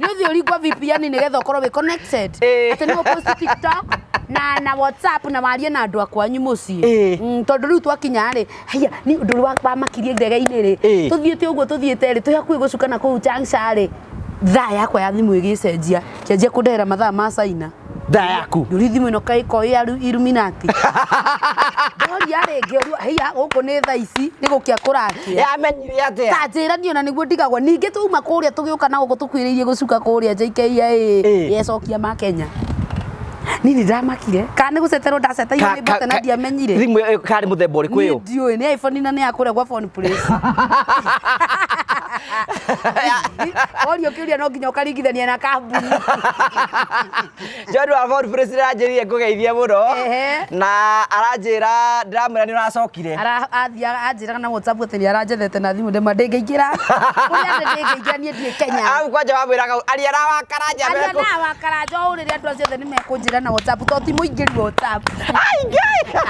Speaker 1: Nĩ ũthiĩ ũringwo VPN nĩgetha ũkorwo wĩ connected.
Speaker 2: Ĩĩ.
Speaker 1: Atĩ nĩ ũpost TikTok na WhatsApp na warie na andũ a kwanyu mũciĩ.
Speaker 2: Ĩĩ.
Speaker 1: Tondũ rĩu twakinya rĩ haiya nĩ ũndũ ũrĩa wamakirie ndege-inĩ rĩ
Speaker 2: Ĩĩ.
Speaker 1: tũthiĩte ũguo tũthiĩte rĩ twĩ hakuhĩ gũcuka na kũu Changsha rĩ thaa yakwa ya thimũ ĩgĩcenjia kĩanjia kũndehera mathaa ma China.
Speaker 2: Thaa yaku.
Speaker 1: Ngĩũria thimũ ĩno kaĩ ko ĩ Illuminati. Ndoria rĩ ngĩũrio haiya gũkũ nĩ thaa ici nĩ gũkĩa kũrakĩa.
Speaker 2: Yamenyire atĩa?
Speaker 1: Ta njĩra niĩ ona nĩguo ndigagwo ningĩ twauma kũrĩa tũgĩũka na gũkũ tũkuhĩrĩirie gũcuka kũrĩa JKIA
Speaker 2: Ĩĩ.
Speaker 1: yecokia ma Kenya. Niĩ nĩ ndamakire kana nĩ gũceterwo ndaceteirwo nĩ mbote na ndiamenyire.
Speaker 2: Thimũ ĩyo karĩ mũthemba ũrĩkũ
Speaker 1: Niĩ
Speaker 2: ĩyo?
Speaker 1: ndiũĩ nĩ iPhone na nĩ ya kũrĩa gwa phone place. Worio kĩũria no nginya ũkaringithania na kambuni.
Speaker 2: John wa phone place aranjĩrire ngũgeithie mũno
Speaker 1: Ehe.
Speaker 2: na aranjĩra ndĩramwĩra nĩ ũracokire.
Speaker 1: Athiaga anjĩraga na WhatsApp atĩ nĩ aranjethete na thimũ ndĩma ndĩngĩingĩra. Kũrĩa ndĩ ndĩngĩingĩra niĩ ndirĩ Kenya.
Speaker 2: Au kwanja wamwĩraga aria na wakaranja
Speaker 1: Aria na wakaranja o rĩrĩa andũ acio othe nĩ mekũnjĩra na WhatsApp tondũ ti mũingĩri WhatsApp.
Speaker 2: Ai Ngai.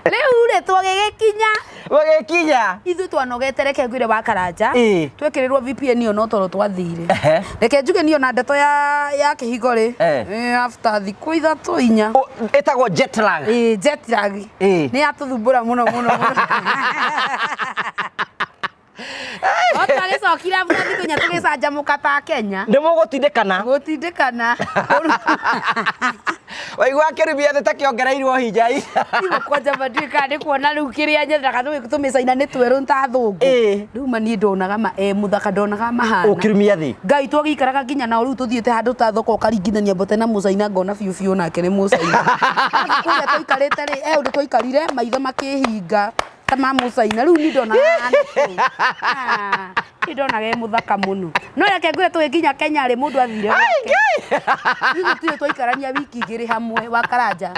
Speaker 1: Rĩu rĩ twagĩgĩkinya
Speaker 2: Mũgĩkinya.
Speaker 1: ithuĩ twanogete reke ngwĩre wakaranja
Speaker 2: Ĩĩ.
Speaker 1: twekĩrĩrwo VPN ĩyo no toro twathire.
Speaker 2: Ehe.
Speaker 1: Reke njuge niĩ ona ndeto ya kĩhingo rĩ after thikũ ithatũ inya
Speaker 2: Ĩtagwo jet lag.
Speaker 1: Ĩĩ, jet lag.
Speaker 2: Ĩĩ.
Speaker 1: Nĩ yatũthumbũra mũno mũno mũno. O twagĩcokire after thikũ inya tũgĩcanjamũka ta Kenya.
Speaker 2: Nĩ mũgũtindĩkana.
Speaker 1: Gũtindĩkana.
Speaker 2: Waigua kĩrumia thĩ ta kĩongereirwo hinya.
Speaker 1: Tigo kwanja ma ndiũĩ kana nĩ kuona rĩu kĩrĩa nyenderaga nĩ tũmĩcaina nĩ twerũ ta athũngũ.
Speaker 2: Ĩĩ.
Speaker 1: Rĩu ma niĩ ndonaga ma e mũthaka ndonaga mahana.
Speaker 2: Ũkĩrumia thĩ.
Speaker 1: Ngai twagĩikaraga nginya nao rĩu tũthiĩte handũ ta thoko ũkaringithania mbote na mũcaina ngona biũ biũ nake nĩ mũcaina. Kũrĩa twaikarĩte rĩ e ũndũ twaikarire maitho makĩhinga ta ma mũcaina rĩu niĩ ndonaga ahana kũu. Ah, niĩ ndonaga e mũthaka mũno. No reke ngwĩre tũgĩkinya Kenya rĩ mũndũ athire gwake. Ithuĩ tũtirĩ twaikarania wiki igĩrĩ hamwe wakaranja.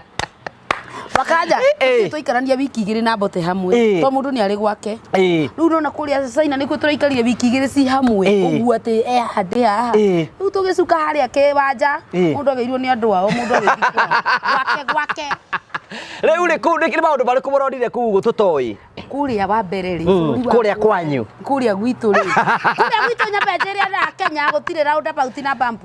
Speaker 1: Wakaranja tũtirĩ twaikarania wiki igĩrĩ na mbote hamwe
Speaker 2: Ĩĩ.
Speaker 1: to mũndũ nĩ arĩ gwake.
Speaker 2: Ĩĩ.
Speaker 1: Rĩu nona kũrĩa China nĩkuo tũraikarire wiki igĩrĩ ci hamwe
Speaker 2: Ĩĩ.
Speaker 1: ũguo atĩ e haha ndĩ haha.
Speaker 2: Ĩĩ.
Speaker 1: Rĩu tũgĩcuka harĩa kĩwanja
Speaker 2: Ĩĩ.
Speaker 1: mũndũ agĩirwo nĩ andũ ao mũndũ agĩthiĩ kwao. Gwake gwake.
Speaker 2: Rĩu rĩ kũu nĩ maũndũ marĩkũ mũronire kũu ũguo tũtoĩ?
Speaker 1: Kũrĩa wa mbere rĩ, bũrũri wa
Speaker 2: Kũrĩa kwanyu.
Speaker 1: Kũrĩa gwitũ rĩ, kũrĩa gwitũ nyambe njĩre na Kenya gũtirĩ roundabout na bump.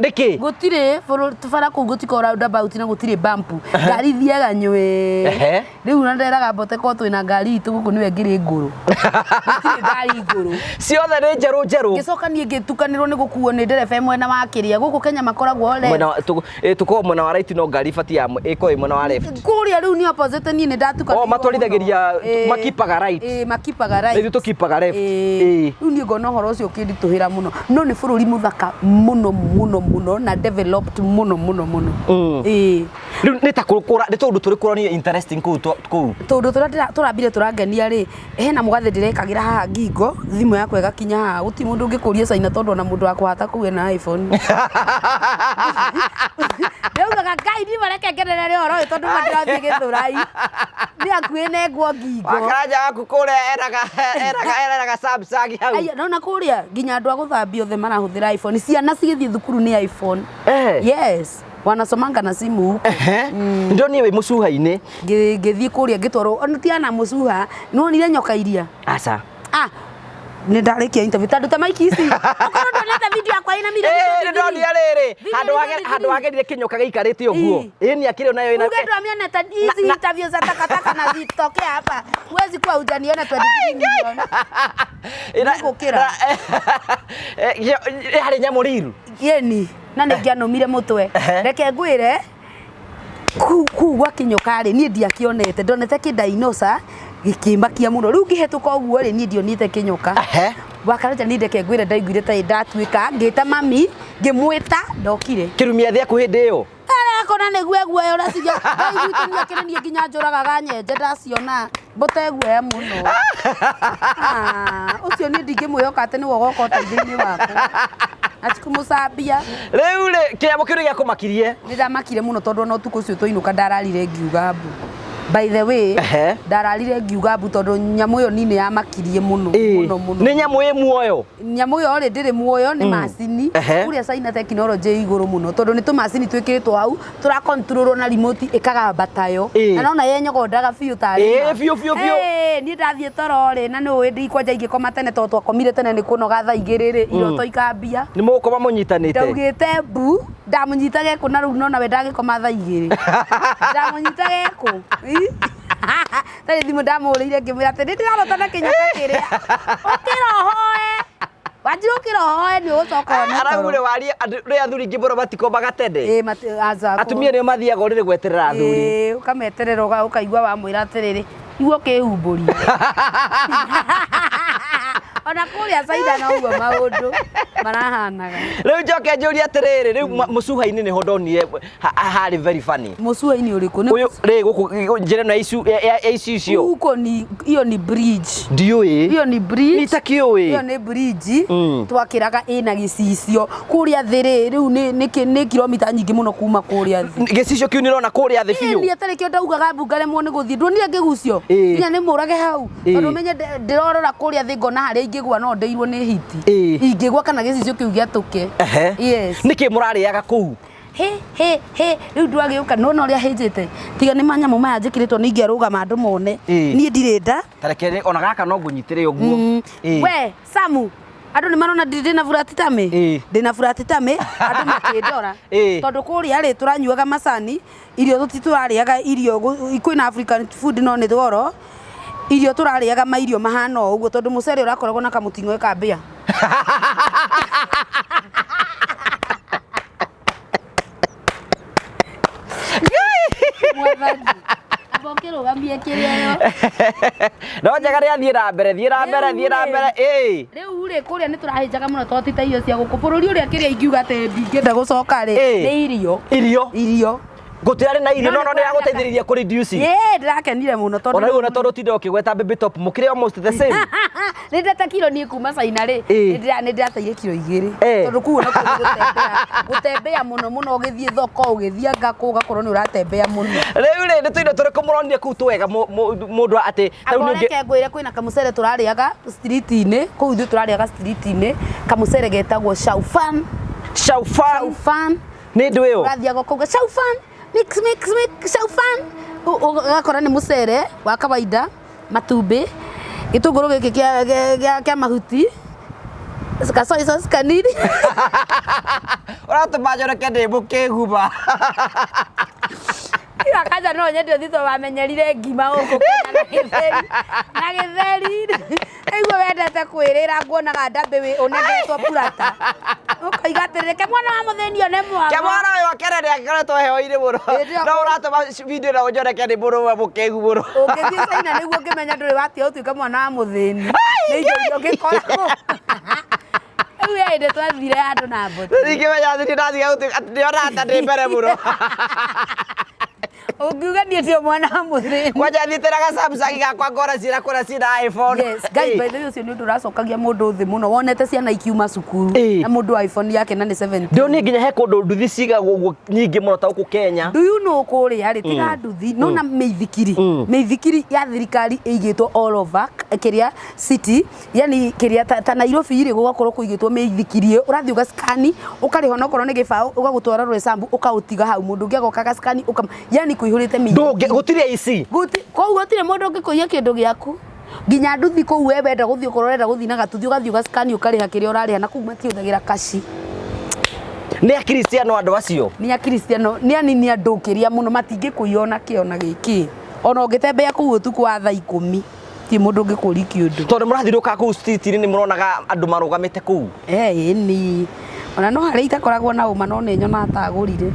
Speaker 2: Nĩkĩ?
Speaker 1: Gũtirĩ bũrũri bara kũu gũtikoragwo roundabout na gũtirĩ bump. Ngari ithiaga nywee. Rĩu na nderaga mbote ko twĩna ngari itũ gũkũ nĩwe ngĩrĩ ngũrũ. Gũtirĩ ngari ngũrũ.
Speaker 2: Ciothe nĩ njerũ njerũ.
Speaker 1: Ngĩcoka niĩ ngĩtukanĩrwo nĩ gũkuo nĩ ndereba mwena wa kĩrĩa. Gũkũ Kenya makoragwo left.
Speaker 2: Mwena wa tũkoragwo mwena wa right no ngari ibatiĩ ya ĩkorwo ĩ mwena wa left.
Speaker 1: Kũrĩa rĩu nĩ opposite niĩ nĩ ndatukanĩirwo.
Speaker 2: Oh, matwarithagĩria makipaga right.
Speaker 1: Ĩĩ, makipaga right.
Speaker 2: Ithuĩ tũkipaga left. Ĩĩ.
Speaker 1: Rĩu niĩ ngona ũhoro ũcio ũkĩnditũhĩra mũno. No nĩ bũrũri mũthaka mũno mũno mũno na developed mũno mũno mũno. Ĩĩ.
Speaker 2: Rĩu nĩ ta kũra nĩ tũndũ tũrĩkũ ũronire interesting kũu kũu?
Speaker 1: Tũndũ tũrĩa tũrambire tũrangenia rĩ, hena mũgathĩ ndĩrekagĩra haha ngingo, thimũ yakwa ĩgakinya haha. Gũtirĩ mũndũ ũngĩkũria China tondũ ona mũndũ wa kũhata kũu ena iPhone. Ndaugaga Ngai niĩ mareke ngenere ũhoro ũyũ tondũ ma ndĩrathiĩ Gĩthũrai. Nĩ hakuhĩ nengwo ngingo.
Speaker 2: Wakaranja waku kũrĩa eraga eraga eraga Samsung hau.
Speaker 1: Aya, nona kũrĩa nginya andũ a gũthambia othe marahũthĩra iPhone. Ciana cigĩthiĩ thukuru nĩ iPhone. Yes. Wanasomanga na simu huko.
Speaker 2: Ndonire wĩ mũcuha-inĩ.
Speaker 1: Ngĩthiĩ kũrĩa ngĩtwarwo ona ti ana mũcuha, nĩwonire nyoka iria?
Speaker 2: Aca.
Speaker 1: Ah, nĩ ndarĩkia interview tondũ ta maiki ici ũkorwo ndonete video yakwa ĩna mirioni
Speaker 2: Ĩĩ, nĩ ndonire rĩrĩ handũ wagerire kĩnyoka gĩikarĩte ũguo. Ĩĩ nĩ akĩrĩ nayo ĩna
Speaker 1: Uge ndwamionete hizi interview za takataka na zitokea hapa. Huwezi kuwa hujaniona 23 milioni. Nĩngũkĩra.
Speaker 2: Harĩ nyamũ riru.
Speaker 1: Yeni na nĩ ngĩanũmire mũtwe. Reke ngwĩre kuu gwa kĩnyoka rĩ niĩ ndiakĩonete, ndonete kĩ dinosaur gĩkĩmakia mũno. Rĩu ngĩhetũka ũguo rĩ niĩ ndionete kĩnyoka. Wakaranja niĩ reke ngwĩre ndaiguire ta ndatuĩka, ngĩta mami, ngĩmwĩta ndokire.
Speaker 2: Kĩrumia gĩaku hĩndĩ ĩyo?
Speaker 1: Arakona nĩguo guoya ũraciria. Ngai gwitũ niĩ akĩrĩ niĩ nginya njũragaga nyenje ndaciona. Mbote guoya mũno. Ũcio niĩ ndingĩmwĩhoka atĩ nĩwe ũgoka ũteithio-inĩ wakwa. Atikũmũcambia.
Speaker 2: Rĩu rĩ kĩnyamũ kĩu nĩ gĩakũmakirie?
Speaker 1: Nĩ ndamakire mũno tondũ ona ũtukũ ũcio twainũka ndararire ngiuga mbu. By the way, ndararire ngiuga mbu tondũ nyamũ ĩyo niĩ nĩ yamakirie mũno mũno mũno.
Speaker 2: Nĩ nyamũ ĩ muoyo?
Speaker 1: Nyamũ ĩyo rĩ ndĩrĩ muoyo, nĩ macini. Kũrĩa China technology ĩ igũrũ mũno tondũ nĩ tũmacini twĩkĩrĩtwo hau tũrakontrolwo na remote ĩkagamba tayo. Na nona yenyogondaga biũ tarĩ ma.
Speaker 2: Biũ biũ biũ.
Speaker 1: Niĩ ndathiĩ toro rĩ na nĩ ũĩ ndikwanja ingĩkoma tene tondũ twakomire tene nĩ kũnoga thaa igĩrĩ rĩ iroto ikambia.
Speaker 2: Nĩ mũgũkoma mũnyitanĩte?
Speaker 1: Ndaugĩte mbu ndamũnyita gekũ na rĩu nona we ndagĩkoma thaa igĩrĩ. Ndamũnyita gekũ. Tarĩ thimũ ndamũhũrĩire ngĩmwĩra atĩ nĩ ndĩrarota na kĩnyoka kĩrĩa. Ũkĩra ũhoe. Wanjira ũkĩra ũhoe nĩ ũgũcoka wone toro.
Speaker 2: Araugire warie rĩ athuri ingĩ mũno matikomaga tene.
Speaker 1: Ĩĩ, aca.
Speaker 2: Atumia nĩo mathiaga ũrĩrĩ gweterera athuri.
Speaker 1: Ĩĩ, ũkameterera ũkaigua wamwĩra atĩrĩrĩ, igua ũkĩhumbũria. Ona kũrĩa China noguo maũndũ marahanaga.
Speaker 2: Rĩu njoke njũrie atĩrĩrĩ, rĩu mũcuha-inĩ nĩho ndonire harĩ very funny.
Speaker 1: Mũcuha-inĩ ũrĩkũ?
Speaker 2: Ũyũ rĩ gũkũ njĩra ĩno ya icicio.
Speaker 1: Huko ni hiyo ni bridge.
Speaker 2: Ndiũĩ.
Speaker 1: Hiyo ni bridge.
Speaker 2: Nĩ itakĩũĩ.
Speaker 1: Hiyo nĩ bridge twakĩraga ĩna gĩcicio kũrĩa thĩ rĩ, rĩu nĩ kilomita nyingĩ mũno kuma kũrĩa thĩ.
Speaker 2: Gĩcicio kĩu nĩũrona kũrĩa thĩ biũ?
Speaker 1: Niĩ atarĩ kĩo ndaugaga mbu ngaremwo nĩ gũthiĩ. Nduonire ngĩgucio? Nginya nĩ mũrage hau. Tondũ ũmenye ndĩrorora kũrĩa thĩ ngona harĩa ingĩgwa no ndĩirwo nĩ hiti. Ingĩgwa kana gĩcicio kĩu gĩatũke. Yes.
Speaker 2: Nĩkĩ mũrarĩaga kũu?
Speaker 1: He he he rĩu ndwagĩũka nĩwona ũrĩa hĩnjĩte. Tiga nĩ manyamũ maya njĩkĩrĩtwo nĩ ingĩarũgama andũ mone. Niĩ ndirĩ nda.
Speaker 2: Ta reke ona gaka no ngũnyitĩre ũguo.
Speaker 1: We Samu, andũ nĩ marona ndĩ na flat tummy? Ndĩ na flat tummy, andũ makĩndora. Tondũ kũrĩa rĩ tũranyuaga macani, irio tũtitũrarĩaga irio, kwĩna African food no nĩ goro. Irio tũrarĩaga mairio mahana o ũguo tondũ mũcere ũrakoragwo na kamũting'oe ka mbĩa. Mwathani, amba ũkĩrũgamie kĩrĩa ĩyo.
Speaker 2: No njega rĩa thiĩ na mbere, thiĩ na mbere, thiĩ na mbere, ĩĩ.
Speaker 1: Rĩu rĩ kũrĩa nĩ tũrahĩnjaga mũno tondũ ti ta irio cia gũkũ. Bũrũri ũrĩa kĩrĩa ingiuga atĩ ndingĩenda gũcoka rĩ, nĩ irio.
Speaker 2: Irio.
Speaker 1: Irio.
Speaker 2: Gũtirarĩ na irio, no no nĩragũteithĩrĩria kũ reduce.
Speaker 1: Ĩĩ, ndĩrakenire mũno tondũ
Speaker 2: Ona rĩu ona tondũ ũtinda ũkĩgweta baby top, mũkĩrĩ almost the same.
Speaker 1: Nĩ ndete kiro niĩ kuma China rĩ, nĩ ndĩrateire kiro igĩrĩ. Tondũ kũu ona kũu gũtembea, gũtembea mũno mũno ũgĩthiĩ thoko, ũgĩthiĩ anga kũ, ũgakorwo nĩ ũratembea mũno.
Speaker 2: Rĩu rĩ, nĩ tũindo tũrĩkũ mũronire kũu twega mũndũ atĩ, ta rĩu
Speaker 1: Amba
Speaker 2: nĩ ũngĩ-
Speaker 1: reke ngwĩre kwĩna kamũcere tũrarĩaga street-inĩ, kũu ithuĩ tũrarĩaga street-inĩ, kamũcere getagwo Shaufan.
Speaker 2: Shaufan.
Speaker 1: Shaufan.
Speaker 2: Nĩ ndũ ĩyo?
Speaker 1: Ũrathiaga ũkauga Shaufan, mix mix mix Shaufan. Ũgakora nĩ mũcere wa kawaida Matumbĩ, gĩtũngũrũ gĩkĩ kĩa mahuti, ka soy sauce kanini.
Speaker 2: Ũratũma njoneke ndĩ mũkĩgu ma.
Speaker 1: Kanja no nyende ũthitho wamenyerire ngima gũkũ Kenya na gĩtheri na gĩtheri. Nĩguo wendete kwĩrĩra, nguonaga ndambĩ wĩ ũnengetwo purata, ũkoiga atĩrĩrĩ, ke mwana wa mũthĩni one mwago.
Speaker 2: Kĩa mwana ũyũ akene nĩ akoretwo heho-inĩ mũno.
Speaker 1: Hĩndĩ ĩyo
Speaker 2: No ũratũma video ĩno njoneke ndĩ mũndũ ũmwe mũkĩgu mũno.
Speaker 1: Ũngĩthiĩ China nĩguo ũngĩmenya ndũrĩ watia ũtuĩka mwana wa mũthĩni, nĩ indo iria ũngĩkora kũu. Rĩu he hĩndĩ twathire handũ na mbũtĩ.
Speaker 2: Ndingĩmenya atĩ niĩ ndatiga gũtuĩka atĩ ndĩonaga ta ndĩ mbere mũno.
Speaker 1: Ũngiuga niĩ tio mwana wa mũthĩni.
Speaker 2: Kwanja thiĩte na ga Samsung gakwa ngona ciĩna kũrĩa ciĩna iPhone.
Speaker 1: Yes, guys, by the way, ũcio nĩ ũndũ ũracokagia mũndũ thĩ mũno, wonete ciana ikiuma cukuru na mũndũ iPhone yake na nĩ 17.
Speaker 2: Ndĩronire nginya he kũndũ nduthi cigagwo ũguo nyingĩ mũno ta gũkũ Kenya.
Speaker 1: Do you know kũrĩa rĩ, tiga nduthi, nona mĩithikiri, mĩithikiri ya thirikari ĩigĩtwo all over kĩrĩa city, yani kĩrĩa ta Nairobi rĩ, gũgakorwo kũigĩtwo mĩithikiri ĩyo, ũrathiĩ ũgacikani, ũkarĩha onokorwo nĩ gĩbaũ, ũgagũtwara Roysambu, ũkaũtiga hau, mũndũ ũngĩ agoka agacikani, yani kũihũrĩte mĩithikiri.
Speaker 2: Ndũngĩ gũtirĩ aici.
Speaker 1: Koguo gũtirĩ mũndũ ũngĩkũiya kĩndũ gĩaku. Nginya nduthi kũu we wenda gũthiĩ, okorwo ũrenda gũthiĩ na gatuthi, ũgathiĩ ũgacikani, ũkarĩha kĩrĩa ũrarĩha, na kũu matihũthagĩra kaci.
Speaker 2: Nĩ akristiano andũ acio.
Speaker 1: Nĩ akristiano, nĩ anini andũ kĩrĩa mũno, matingĩkũiya ona kĩ ona gĩkĩ. Ona ũngĩtembea kũu ũtukũ wa thaa 10, ti mũndũ ũngĩkũria kĩũndũ.
Speaker 2: Tondũ mũrathiũrũrũka kũu street-inĩ nĩ mũronaga andũ marũgamĩte kũu.
Speaker 1: Ĩni. Ona no harĩa itakoragwo na ũma, no nĩ nyonaga ta agũrire.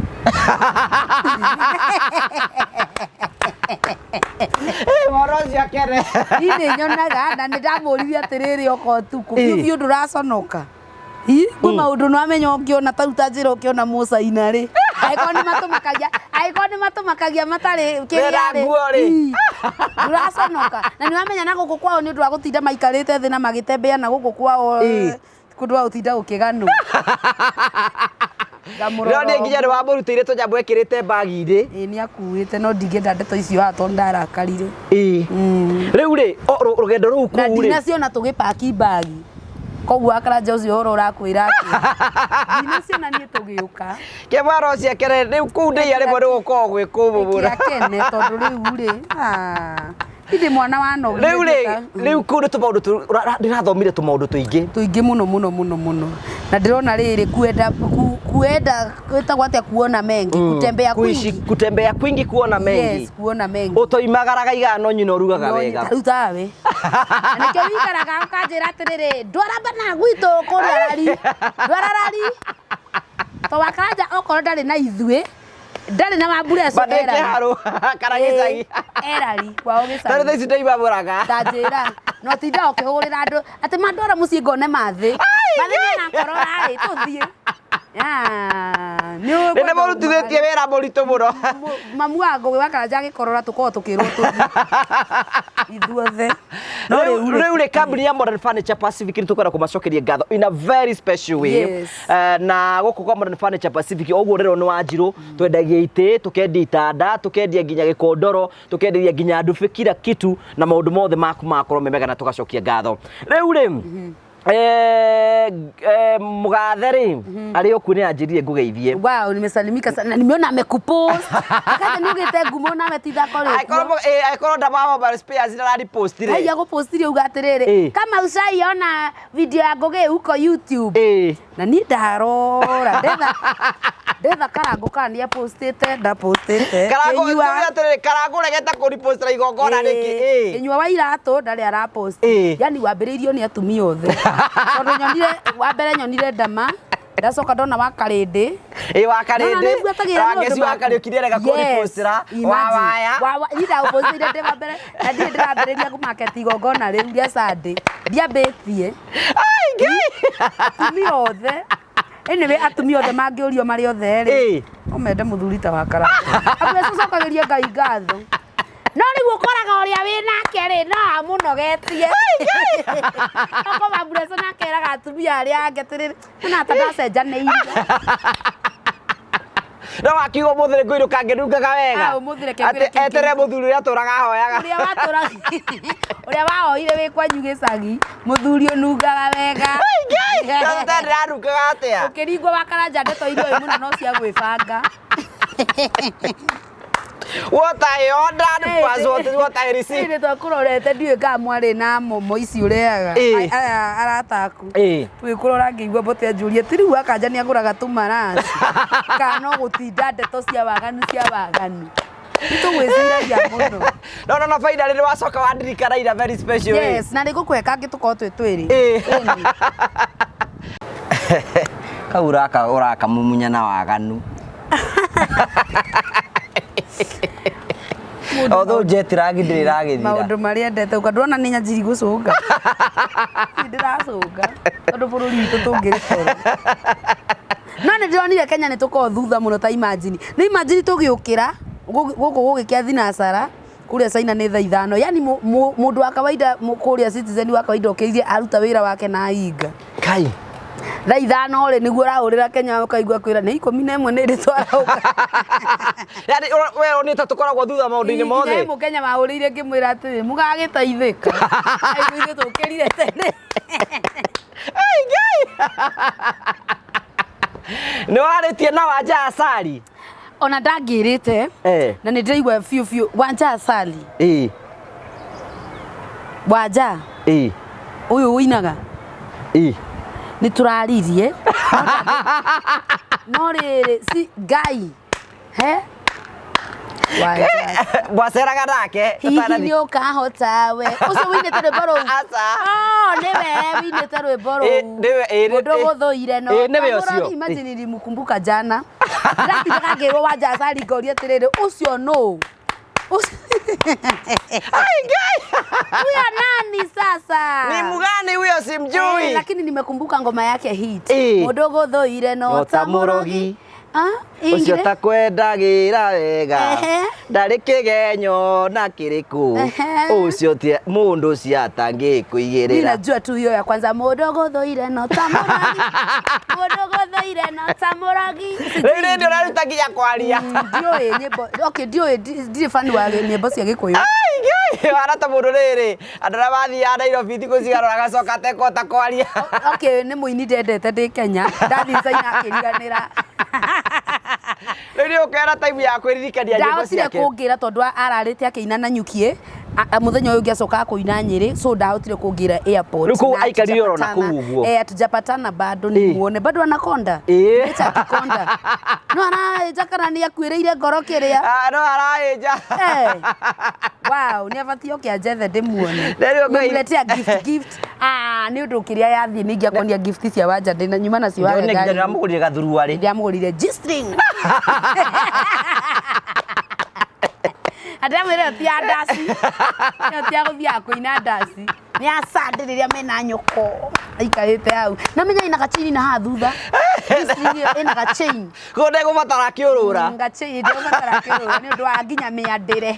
Speaker 2: Ũhoro ũcio akene.
Speaker 1: Niĩ nĩ nyonaga na nĩ ndamũririe atĩrĩrĩ, oka ũtukũ biũ biũ ndũraconoka. Hi, kwĩ maũndũ nĩ wamenya ũngĩona ta rĩu ta njĩra ũkĩona mũcaina rĩ, angĩkorwo nĩ matũmakagia, angĩkorwo nĩ matũmakagia matarĩ kĩrĩa
Speaker 2: Mena
Speaker 1: rĩ,
Speaker 2: nguo rĩ.
Speaker 1: hi, ndũraconoka. Na nĩ wamenya na gũkũ kwao nĩ ũndũ wa gũtinda maikarĩte thĩ na magĩtembea na gũkũ kwao, kũndũ wa gũtinda ũkĩganwo.
Speaker 2: No niĩ nginya nĩ wamũrutĩire tũnyamũ ekĩrĩte mbagi-inĩ.
Speaker 1: Ĩĩ, nĩ akuĩte, no ndingĩenda ndeto icio haha tondũ ndarakarire.
Speaker 2: Rĩu rĩ, rũgendo rũu
Speaker 1: Na
Speaker 2: kũu rĩ.
Speaker 1: ndinaciona tũgĩpaki mbagi. Koguo akaranja ũcio ũhoro ũrakwĩra atĩa? Ndinaciona niĩ tũgĩũka.
Speaker 2: Kĩmwaro ũcio akene rĩu kũu ndĩia rĩmwe nĩ gũkoragwo gwĩ kũmũ mũno.
Speaker 1: Reke akene tondũ rĩu rĩ, ndĩ mwana wa nogi.
Speaker 2: Rĩu rĩ, rĩu kũu nĩ tũmaũndũ ndĩrathomire tũmaũndũ tũingĩ.
Speaker 1: Tũingĩ mũno mũno mũno mũno. Na ndĩrona rĩrĩ kuenda kuenda gwĩtagwo atĩa, kuona mengi, kutembea
Speaker 2: Kuishi
Speaker 1: kwingi.
Speaker 2: Kutembea kwingi kuona mengi.
Speaker 1: Yes, kuona mengi.
Speaker 2: Ũtoimagaraga igana no nyina ũrugaga wega.
Speaker 1: Rĩu tawe. Na nĩkĩo wĩikaraga ũkanjĩra atĩrĩrĩ, ndwara bana gwitũ kũrĩa rari. Ndwara rari. To wakaranja okorwo ndarĩ na ithuĩ, ndarĩ na Wambureco
Speaker 2: Bandĩ
Speaker 1: erari.
Speaker 2: kĩharũ kana gĩcagi.
Speaker 1: Erari kwao
Speaker 2: Tondũ
Speaker 1: gĩcagi.
Speaker 2: thaa ici ndoimamũraga.
Speaker 1: Ta njĩra, no tinda ũkĩhũrĩra andũ atĩ mandwara mũciĩ ngone mathĩ. Mathĩ nĩanakorora rĩ, tũthiĩ. Nĩ
Speaker 2: Nĩ ndĩmũrutithĩtie wĩra mũritũ mũno.
Speaker 1: Mamu wa Ngũgĩ wa Karanja agĩkorora tũkoragwo tũkĩrwo tũthiĩ ithuothe. No rĩu rĩ,
Speaker 2: Rĩu rĩ, kambuni ya Modern Furniture Pacific nĩ tũkwenda kũmacokeria ngatho in a very special way.
Speaker 1: Yes.
Speaker 2: Na gũkũ kwa Modern Furniture Pacific ũguo rĩro nĩ Wanjirũ, twendagia itĩ, tũkendia itanda, tũkendia nginya gĩkondoro, tũkenderia nginya ndubi, kila kitu, na maũndũ mothe maku magakorwo me mega na tũgacokia ngatho. Rĩu rĩ, mũgathe rĩ, arĩ o kuo nĩ anjĩrire ngũgeithie.
Speaker 1: Wow, nimesalimika sana. Nimeona amekupost. Akaja nĩugĩte ngumo nawe ti thako rĩ.
Speaker 2: Angĩkorwo ndamahomba spares ndararipostire.
Speaker 1: Haiya gũpostire uga atĩrĩrĩ, kama ushaiona video ya Ngũgĩ huko YouTube. Na niĩ ndarora ndetha Karangũ kana nĩ apostĩte, ndapostĩte.
Speaker 2: Karangũ atĩrĩrĩ, Karangũ regete kũripostera igongona nĩkĩ?
Speaker 1: Kĩnyua wa iratũ ndarĩ arapost. Yani wambĩrĩirio nĩ atumia othe. Tondũ nyonire wa mbere nyonire ndama, ndacoka ndona wa Karĩndĩ.
Speaker 2: Ĩ, wa Karĩndĩ. Wangeci wa Kariũki nĩarega kũripostera. Wa Waya.
Speaker 1: Niĩ ndapostire ndĩ wa mbere na ndirĩ ndĩrambĩrĩria kũmarket igongona rĩu rĩa Sunday. Ndiambĩtie. Atumia othe. Anyway, atumia othe mangĩũrio marĩ othe rĩ, no mende mũthuri ta wa Karangũ. Amwe tũcokagĩrie Ngai ngatho. No rĩu ũkoraga ũrĩa wĩ nake rĩ, no amũnogetie. Okorwo Wambureco nake eraga atumia arĩa angĩ atĩrĩrĩ, ona ta ndacenjanĩirie.
Speaker 2: No wakiuga ũmũthĩ nĩ ngũinũka ngĩnungaga wega.
Speaker 1: Ah, ũmũthĩ reke ngwĩre
Speaker 2: Atĩ eterere mũthuri ũrĩa atũraga ahoyaga.
Speaker 1: Ũrĩa watũra ũrĩa wahoire wĩ kwanyu gĩcagi, mũthuri ũnungaga wega.
Speaker 2: Tondũ ndĩranungaga atĩa?
Speaker 1: Ũkĩringwo wa Karanja ndeto iria ũĩ mũno no cia gwĩbanga.
Speaker 2: What I ordered was what I received.
Speaker 1: Nĩ twakũrorete, ndiũĩ kana mwarĩ na momo ici ũrĩaga. Aya arata aku. Twĩkũrora ngĩigua mbote anjũria ti rĩu akanja nĩ agũraga tũmaraci kana no gũtinda ndeto cia waganu cia waganu. Nĩ tũgwĩciragia mũno.
Speaker 2: No no no finally nĩ wacoka wandirikana in a very special way.
Speaker 1: Yes, na nĩ ngũkũhe kangĩ tũkorwo twĩ twĩrĩ. Ĩni.
Speaker 2: Kau ũraka ũrakamumunya na waganu. Although jet lag ndĩrĩ ĩragĩthira.
Speaker 1: Maũndũ marĩa endete ũka ndwona nĩ nyanjiri gũcũnga. Niĩ ndĩracũnga tondũ bũrũri witũ tũngĩrĩ toro. No nĩ ndĩronire Kenya nĩ tũkoragwo thutha mũno, ta imagine. Nĩ imagine tũgĩũkĩra gũkũ gũgĩkĩa thinacara, kũrĩa China nĩ thaa 5. Yani mũndũ wa kawaida kũrĩa, citizen wa kawaida, ũkĩrire aruta wĩra wake na ahinga.
Speaker 2: Kai.
Speaker 1: Thaa 5 rĩ, nĩguo ũrahũrĩra Kenya ũkaigua kwĩra nĩ 11 nĩ rĩ twarauka.
Speaker 2: Yani we onete tũkoragwo thutha maũndũ-inĩ mothe.
Speaker 1: He mũkenya wahũrĩire ngĩmwĩra atĩrĩ, mũgagĩteithĩka. Aigua ithuĩ tũkĩrire tene.
Speaker 2: Ai, Ngai. Nĩ warĩtie na Wanja Asali?
Speaker 1: Ona ndangĩrĩte. Na nĩ ndĩraigua biũ biũ Wanja Asali. Wanja ũyũ ũinaga. Nĩ tũraririe no rĩrĩ si Ngai he Wanja.
Speaker 2: Mwaceraga nake?
Speaker 1: Hihi nĩ ũkahota we ũcio wĩinĩte rwĩmbo rũu?
Speaker 2: Aca.
Speaker 1: Oh, nĩwe wĩinĩte rwĩmbo rũu.
Speaker 2: Nĩwe,
Speaker 1: Mũndũ gũthũire no
Speaker 2: nĩwe ũcio.
Speaker 1: Imagine nilimkumbuka jana. Ndĩratindaga ngĩrwo Wanja Asali, ngoria atĩrĩrĩ, ũcio nũ?
Speaker 2: Ai, Ngai.
Speaker 1: Huyo nani sasa?
Speaker 2: Ni mgani huyo simjui.
Speaker 1: Lakini nimekumbuka ngoma yake hit. Mũndũ gũthũire no
Speaker 2: No
Speaker 1: ta
Speaker 2: ta
Speaker 1: mũrogi.
Speaker 2: mũrogi.
Speaker 1: Ah,
Speaker 2: Ũcio
Speaker 1: ingire?
Speaker 2: takwendagĩra wega. Ndarĩ kĩgenyo na kĩrĩkũ. Ũcio ti mũndũ ũcio
Speaker 1: Mimi
Speaker 2: atangĩkũigĩrĩra.
Speaker 1: najua tu hiyo ya kwanza, mũndũ gũthũire no ta mũrogi. Mũndũ gũthũire no ta mũrogi.
Speaker 2: Rĩu rĩndĩ ũraruta nginya kwaria.
Speaker 1: Ndiũĩ nyĩmbo. Okay, ndiũĩ, ndirĩ fan wa nyĩmbo cia Gĩkũyũ.
Speaker 2: Ai, Ngai, wara ta mũndũ rĩrĩ andũ arĩa mathiaga Nairobi thikũ cigana agacoka atekũhota kwaria.
Speaker 1: Okay, nĩ mũini ndendete ndĩ Kenya. Ndathiĩ China akĩriganĩra.
Speaker 2: Rĩu nĩ ũkera time ya kwĩririkania nyĩmbo
Speaker 1: Ndahotire
Speaker 2: ciake.
Speaker 1: kũngĩra tondũ ararĩte akĩina na nyukie. Mũthenya ũyũ ũngĩ acokaga kũina Nyĩrĩ, so ndahotire kũngĩra airport.
Speaker 2: Rĩu kũu
Speaker 1: Na
Speaker 2: aikarire oro na
Speaker 1: hatujapatana.
Speaker 2: kũu ũguo.
Speaker 1: Eh, hatujapatana bado, ni muone bado anakonda. Nĩta akikonda no araĩnja kana nĩ akuĩrĩire ngoro kĩrĩa.
Speaker 2: Ah, no araĩnja.
Speaker 1: Eh. Wow, nĩ abatiĩ oke anjethe ndĩmuone.
Speaker 2: Rĩu Ngai-
Speaker 1: Nimletea gift gift. Ah, nĩ ũndũ kĩrĩa yathiĩ nĩ ingĩakonia gift cia Wanja ndĩna nyuma nacio
Speaker 2: Nĩ
Speaker 1: harĩa
Speaker 2: nginya
Speaker 1: ngari-inĩ.
Speaker 2: nĩwamũgũrire gathuruarĩ.
Speaker 1: Ndĩramũgũrire G-string. Ndĩramwĩra ĩyo ti ya ndaci. Ĩyo ti ya gũthiaga kũina ndaci. Nĩ ya Sunday rĩrĩa mena nyũkũ. Aikarĩte hau. Na menya ĩna gachain na haha thutha. G-string ĩyo ĩna gachain.
Speaker 2: Kũu ndegũbatara kĩũrũra.
Speaker 1: Gachain ndĩgũbatara kĩũrũra nĩ ũndũ wa nginya mĩandĩre.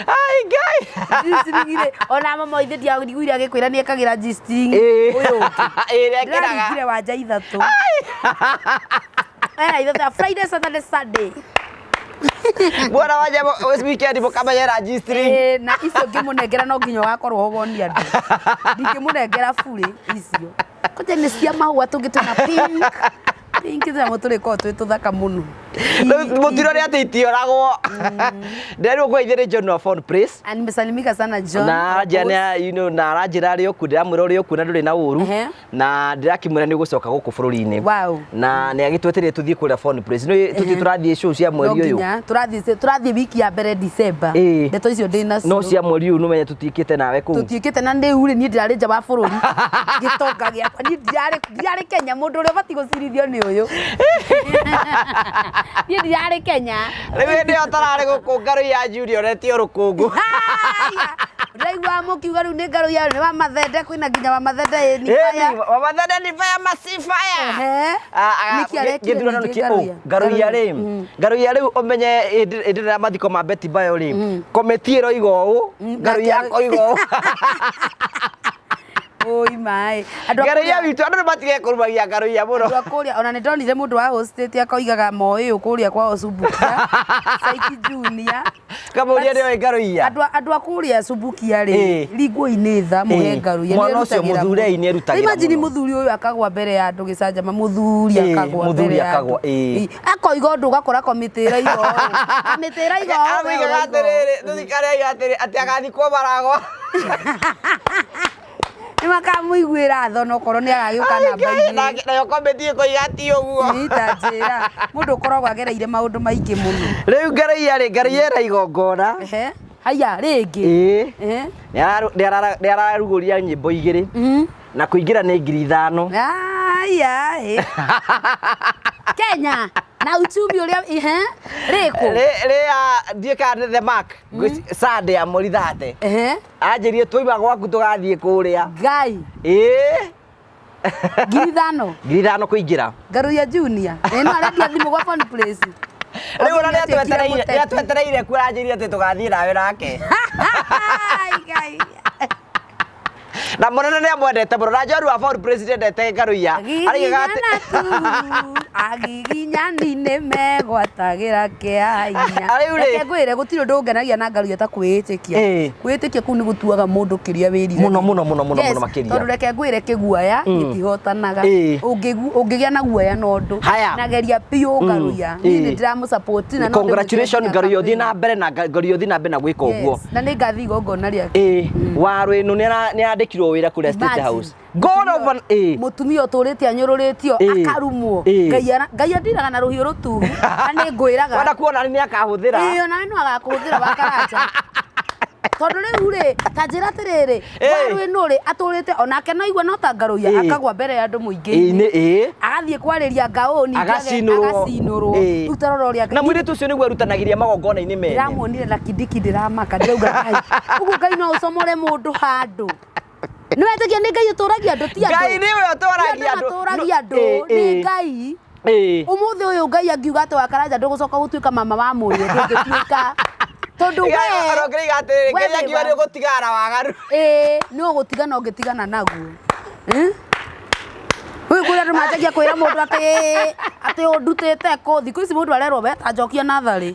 Speaker 2: Ai, Ngai.
Speaker 1: G-string rĩ, ona mama ithe ndiaiguire agĩkwĩra nĩ ekagĩra G-string. Ũyũ ũngĩ.
Speaker 2: Ĩĩ, nĩekĩraga.
Speaker 1: Ndĩraringire Wanja ithatũ. Ena ithatũ ya Friday, Saturday, Sunday.
Speaker 2: Bwana wanja weekend mũkamenyera G-string.
Speaker 1: Na icio ngĩmũnengera no nginya ũgakorwo wonia andũ. Ndingĩmũnengera burĩ icio. Kwanja nĩ cia mahũa tũngĩ twĩna pink. Pink namo tũrĩkorwo twĩ tũthaka mũno.
Speaker 2: Mũtirore atĩ itioragwo. Nderwo kwa ithe nĩ John wa Phone Place.
Speaker 1: Ah, nimesalimika sana John.
Speaker 2: Na aranjĩra nĩ you know, na aranjĩra arĩ okuo, ndĩramwĩra ũrĩ okuo na ndũrĩ na ũru. Na ndĩrakĩmwĩra nĩ ũgũcoka gũkũ bũrũri-inĩ. Na nĩ agĩtwetereire tũthiĩ kũrĩa Phone Place. Nĩ tũthiĩ tũrathiĩ show cia
Speaker 1: No
Speaker 2: mweri ũyũ.
Speaker 1: nginya tũrathiĩ wiki ya mbere December. Ndeto icio ndĩ nacio.
Speaker 2: No cia mweri ũyũ nũmenye tũtiĩkĩte nawe kũu.
Speaker 1: Tũtiĩkĩte na rĩu rĩ, niĩ ndĩrarĩ nja wa bũrũri. Gĩtonga gĩakwa niĩ ndirarĩ Kenya, mũndũ ũrĩa ũbatiĩ gũcirithio nĩ ũyũ. Niĩ ndirarĩ Kenya.
Speaker 2: Rĩu hĩndĩ ĩyo ũtararĩ gũkũ ngarũ ya Junior etio rũkũngũ.
Speaker 1: Haya! Ndĩraigua mũkiuga rĩu nĩ ngarũ ya nĩ wa Mathende, kwĩna nginya wa Mathende ĩ ni fire.
Speaker 2: Wamathende ni fire masifaya.
Speaker 1: Nĩkĩ arekire
Speaker 2: Gĩthurano
Speaker 1: ningĩ
Speaker 2: nĩkĩ
Speaker 1: Ngaruiya?
Speaker 2: Ngaruiya rĩ, Ngaruiya rĩu ũmenye hĩndĩ ĩrĩa ya mathiko ma Betty Bayo rĩ, komiti ĩroiga ũũ, Ngaruiya
Speaker 1: nake
Speaker 2: akoiga ũũ.
Speaker 1: Oi maĩ. Andũ a
Speaker 2: Ngarũiya
Speaker 1: kũrĩa-
Speaker 2: witũ andũ nĩ matige kũrumagia ngarũiya mũno.
Speaker 1: Andũ a kũrĩa ona nĩ ndonire mũndũ wa hostĩte akoigaga moĩ ũ kũrĩa kwao Subukia. Saiki Junior.
Speaker 2: Kamũria nĩ oĩ ngarũiya.
Speaker 1: Andũ a kũrĩa Subukia rĩ,
Speaker 2: Ĩĩ.
Speaker 1: ringwo-inĩ tha mũhe
Speaker 2: Ĩĩ.
Speaker 1: ngarũiya.
Speaker 2: Mwana ũcio mũthurei nĩ erutagĩra
Speaker 1: Imagine
Speaker 2: mũno.
Speaker 1: mũthuri ũyũ akagwa mbere ya andũ gĩcanjama mũthuri
Speaker 2: Ĩĩ,
Speaker 1: akagwa
Speaker 2: mũthuri
Speaker 1: mbere ya
Speaker 2: akagwa,
Speaker 1: andũ.
Speaker 2: ĩĩ.
Speaker 1: Ĩĩ. Akoiga ũndũ ũgakora komĩtĩ ĩraiga ũũ. Kamĩtĩ ĩraiga ũũ, we
Speaker 2: Aroigaga
Speaker 1: ũraiga ũũ.
Speaker 2: atĩrĩrĩ, tũthikare aiga atĩrĩ atĩ agathikwo maragwa.
Speaker 1: Nĩ makamũiguĩra tha onokorwo nĩ agagĩũka namba igĩrĩ.
Speaker 2: Nayo komĩtĩ ĩkoiga ti ũguo.
Speaker 1: Ĩĩ, ta njĩra mũndũ ũkoragwo agereire maũndũ maingĩ mũno.
Speaker 2: Rĩu ngarũiya rĩ, ngarũiya ĩna igongona.
Speaker 1: Ehe. Haya rĩngĩ.
Speaker 2: Ĩĩ.
Speaker 1: Ehe.
Speaker 2: Nĩ ararugũria nyĩmbo igĩrĩ na kũingĩra nĩ 5,000.
Speaker 1: Aya ĩ. Kenya na uchumi ũrĩa ehe rĩkũ.
Speaker 2: Rĩa ndiĩ kana nĩ The Mark Sunday ya mweri 30.
Speaker 1: Ehe.
Speaker 2: Anjĩrie twaima gwaku tũgathiĩ kũrĩa.
Speaker 1: Ngai
Speaker 2: Ĩĩ.
Speaker 1: 5,000.
Speaker 2: 5,000 kũingĩra.
Speaker 1: Ngaruiya Junior. Ĩ no arendia thimũ gwa phone place.
Speaker 2: Rĩu ona
Speaker 1: Atuĩkire
Speaker 2: nĩ
Speaker 1: mũteti.
Speaker 2: atwetereire kuo aranjĩrire atĩ tũgathiĩ nawe nake.
Speaker 1: Ai, Ngai.
Speaker 2: Na mũnene nĩ amwendete mũno na Njorua wa Ford President endete Ngaruiya. Aroigaga atĩ
Speaker 1: Agiginyana tu agiginyani nĩ megwatagĩra kĩa hinya.
Speaker 2: Rĩu rĩ-
Speaker 1: Reke ngwĩre gũtirĩ ũndũ ũngenagia na Ngaruiya ta kwĩĩtĩkia.
Speaker 2: Ĩĩ.
Speaker 1: Kwĩĩtĩkia kũu nĩ gũtuaga mũndũ kĩrĩa wĩriragĩria.
Speaker 2: Mũno, mũno, mũno, mũno,
Speaker 1: Yes,
Speaker 2: mũno makĩria.
Speaker 1: Tondũ reke ngwĩre kĩguoya gĩtihotanaga.
Speaker 2: Ĩĩ.
Speaker 1: Ũngĩgĩa na guoya na ũndũ.
Speaker 2: Haya.
Speaker 1: Na geria biũ Ngaruiya. Niĩ
Speaker 2: Ĩĩ.
Speaker 1: nĩ ndĩramũsupport na no
Speaker 2: Congratulations
Speaker 1: ndĩmwĩkĩre
Speaker 2: Ngaruiya ũthiĩ
Speaker 1: campaign.
Speaker 2: na mbere na Ngaruiya ũthiĩ na mbere na gwĩka ũguo.
Speaker 1: Yes, na nĩ ngathiĩ igongona rĩake.
Speaker 2: Ĩĩ Waruĩnu nĩ arandĩkirwo wĩra kũrĩa State
Speaker 1: Imagine.
Speaker 2: House. God of an ĩĩ.
Speaker 1: Mũtumia ũtũrĩte anyũrũrĩtio
Speaker 2: Ĩĩ.
Speaker 1: akarumwo.
Speaker 2: Ĩĩ.
Speaker 1: Ngai andiraga na rũhiũ rũtuhu na nĩ ngwĩraga.
Speaker 2: Wenda kuona nĩ akahũthĩra.
Speaker 1: Ĩĩ ona no agakũhũthĩra wakaranja. Tondũ rĩu rĩ ta njĩra atĩrĩrĩ
Speaker 2: Ĩĩ.
Speaker 1: waru ĩno rĩ atũrĩte onake no igua no ta Ngaruiya
Speaker 2: Ĩĩ.
Speaker 1: akagwa mbere ya andũ
Speaker 2: Ĩĩ
Speaker 1: mũingĩ-inĩ.
Speaker 2: nĩ ĩĩ.
Speaker 1: Agathiĩ kwarĩria ngaũ ningĩ
Speaker 2: Agacinũrwo.
Speaker 1: agacinũrwo.
Speaker 2: Ĩĩ.
Speaker 1: Rĩu ta rora ũrĩa
Speaker 2: Na mũirĩtu ũcio nĩguo erutanagĩria magongona-inĩ mene.
Speaker 1: Ndĩramuonire na kindiki ndĩramaka ndĩrauga Ngai ũguo Ngai no ũcomore mũndũ handũ. Nĩ wetĩkia nĩ Ngai ũtũragia andũ ti andũ.
Speaker 2: Ngai nĩwe ũtũragia
Speaker 1: Ti andũ
Speaker 2: andũ.
Speaker 1: matũragia andũ
Speaker 2: Ĩĩ,
Speaker 1: nĩ
Speaker 2: ĩĩ.
Speaker 1: Ngai.
Speaker 2: Ĩĩ.
Speaker 1: Ũmũthĩ ũyũ Ngai angiuga atĩ wakaranja ndũgũcoka gũtuĩka mama wa mũrĩo ndũngĩtuĩka. Tondũ we
Speaker 2: Arongeiga atĩrĩrĩ
Speaker 1: we
Speaker 2: Ngai
Speaker 1: wĩ
Speaker 2: akiuga
Speaker 1: wa-
Speaker 2: nĩ ũgũtigana na waganu.
Speaker 1: Ĩĩ nĩ ũgũtigana ũngĩtigana naguo. Eh? Rĩu kũrĩa andũ manjagia kwĩra mũndũ atĩ ũndutĩte kũ thikũ ici mũndũ arerwo we ta njokia natharĩ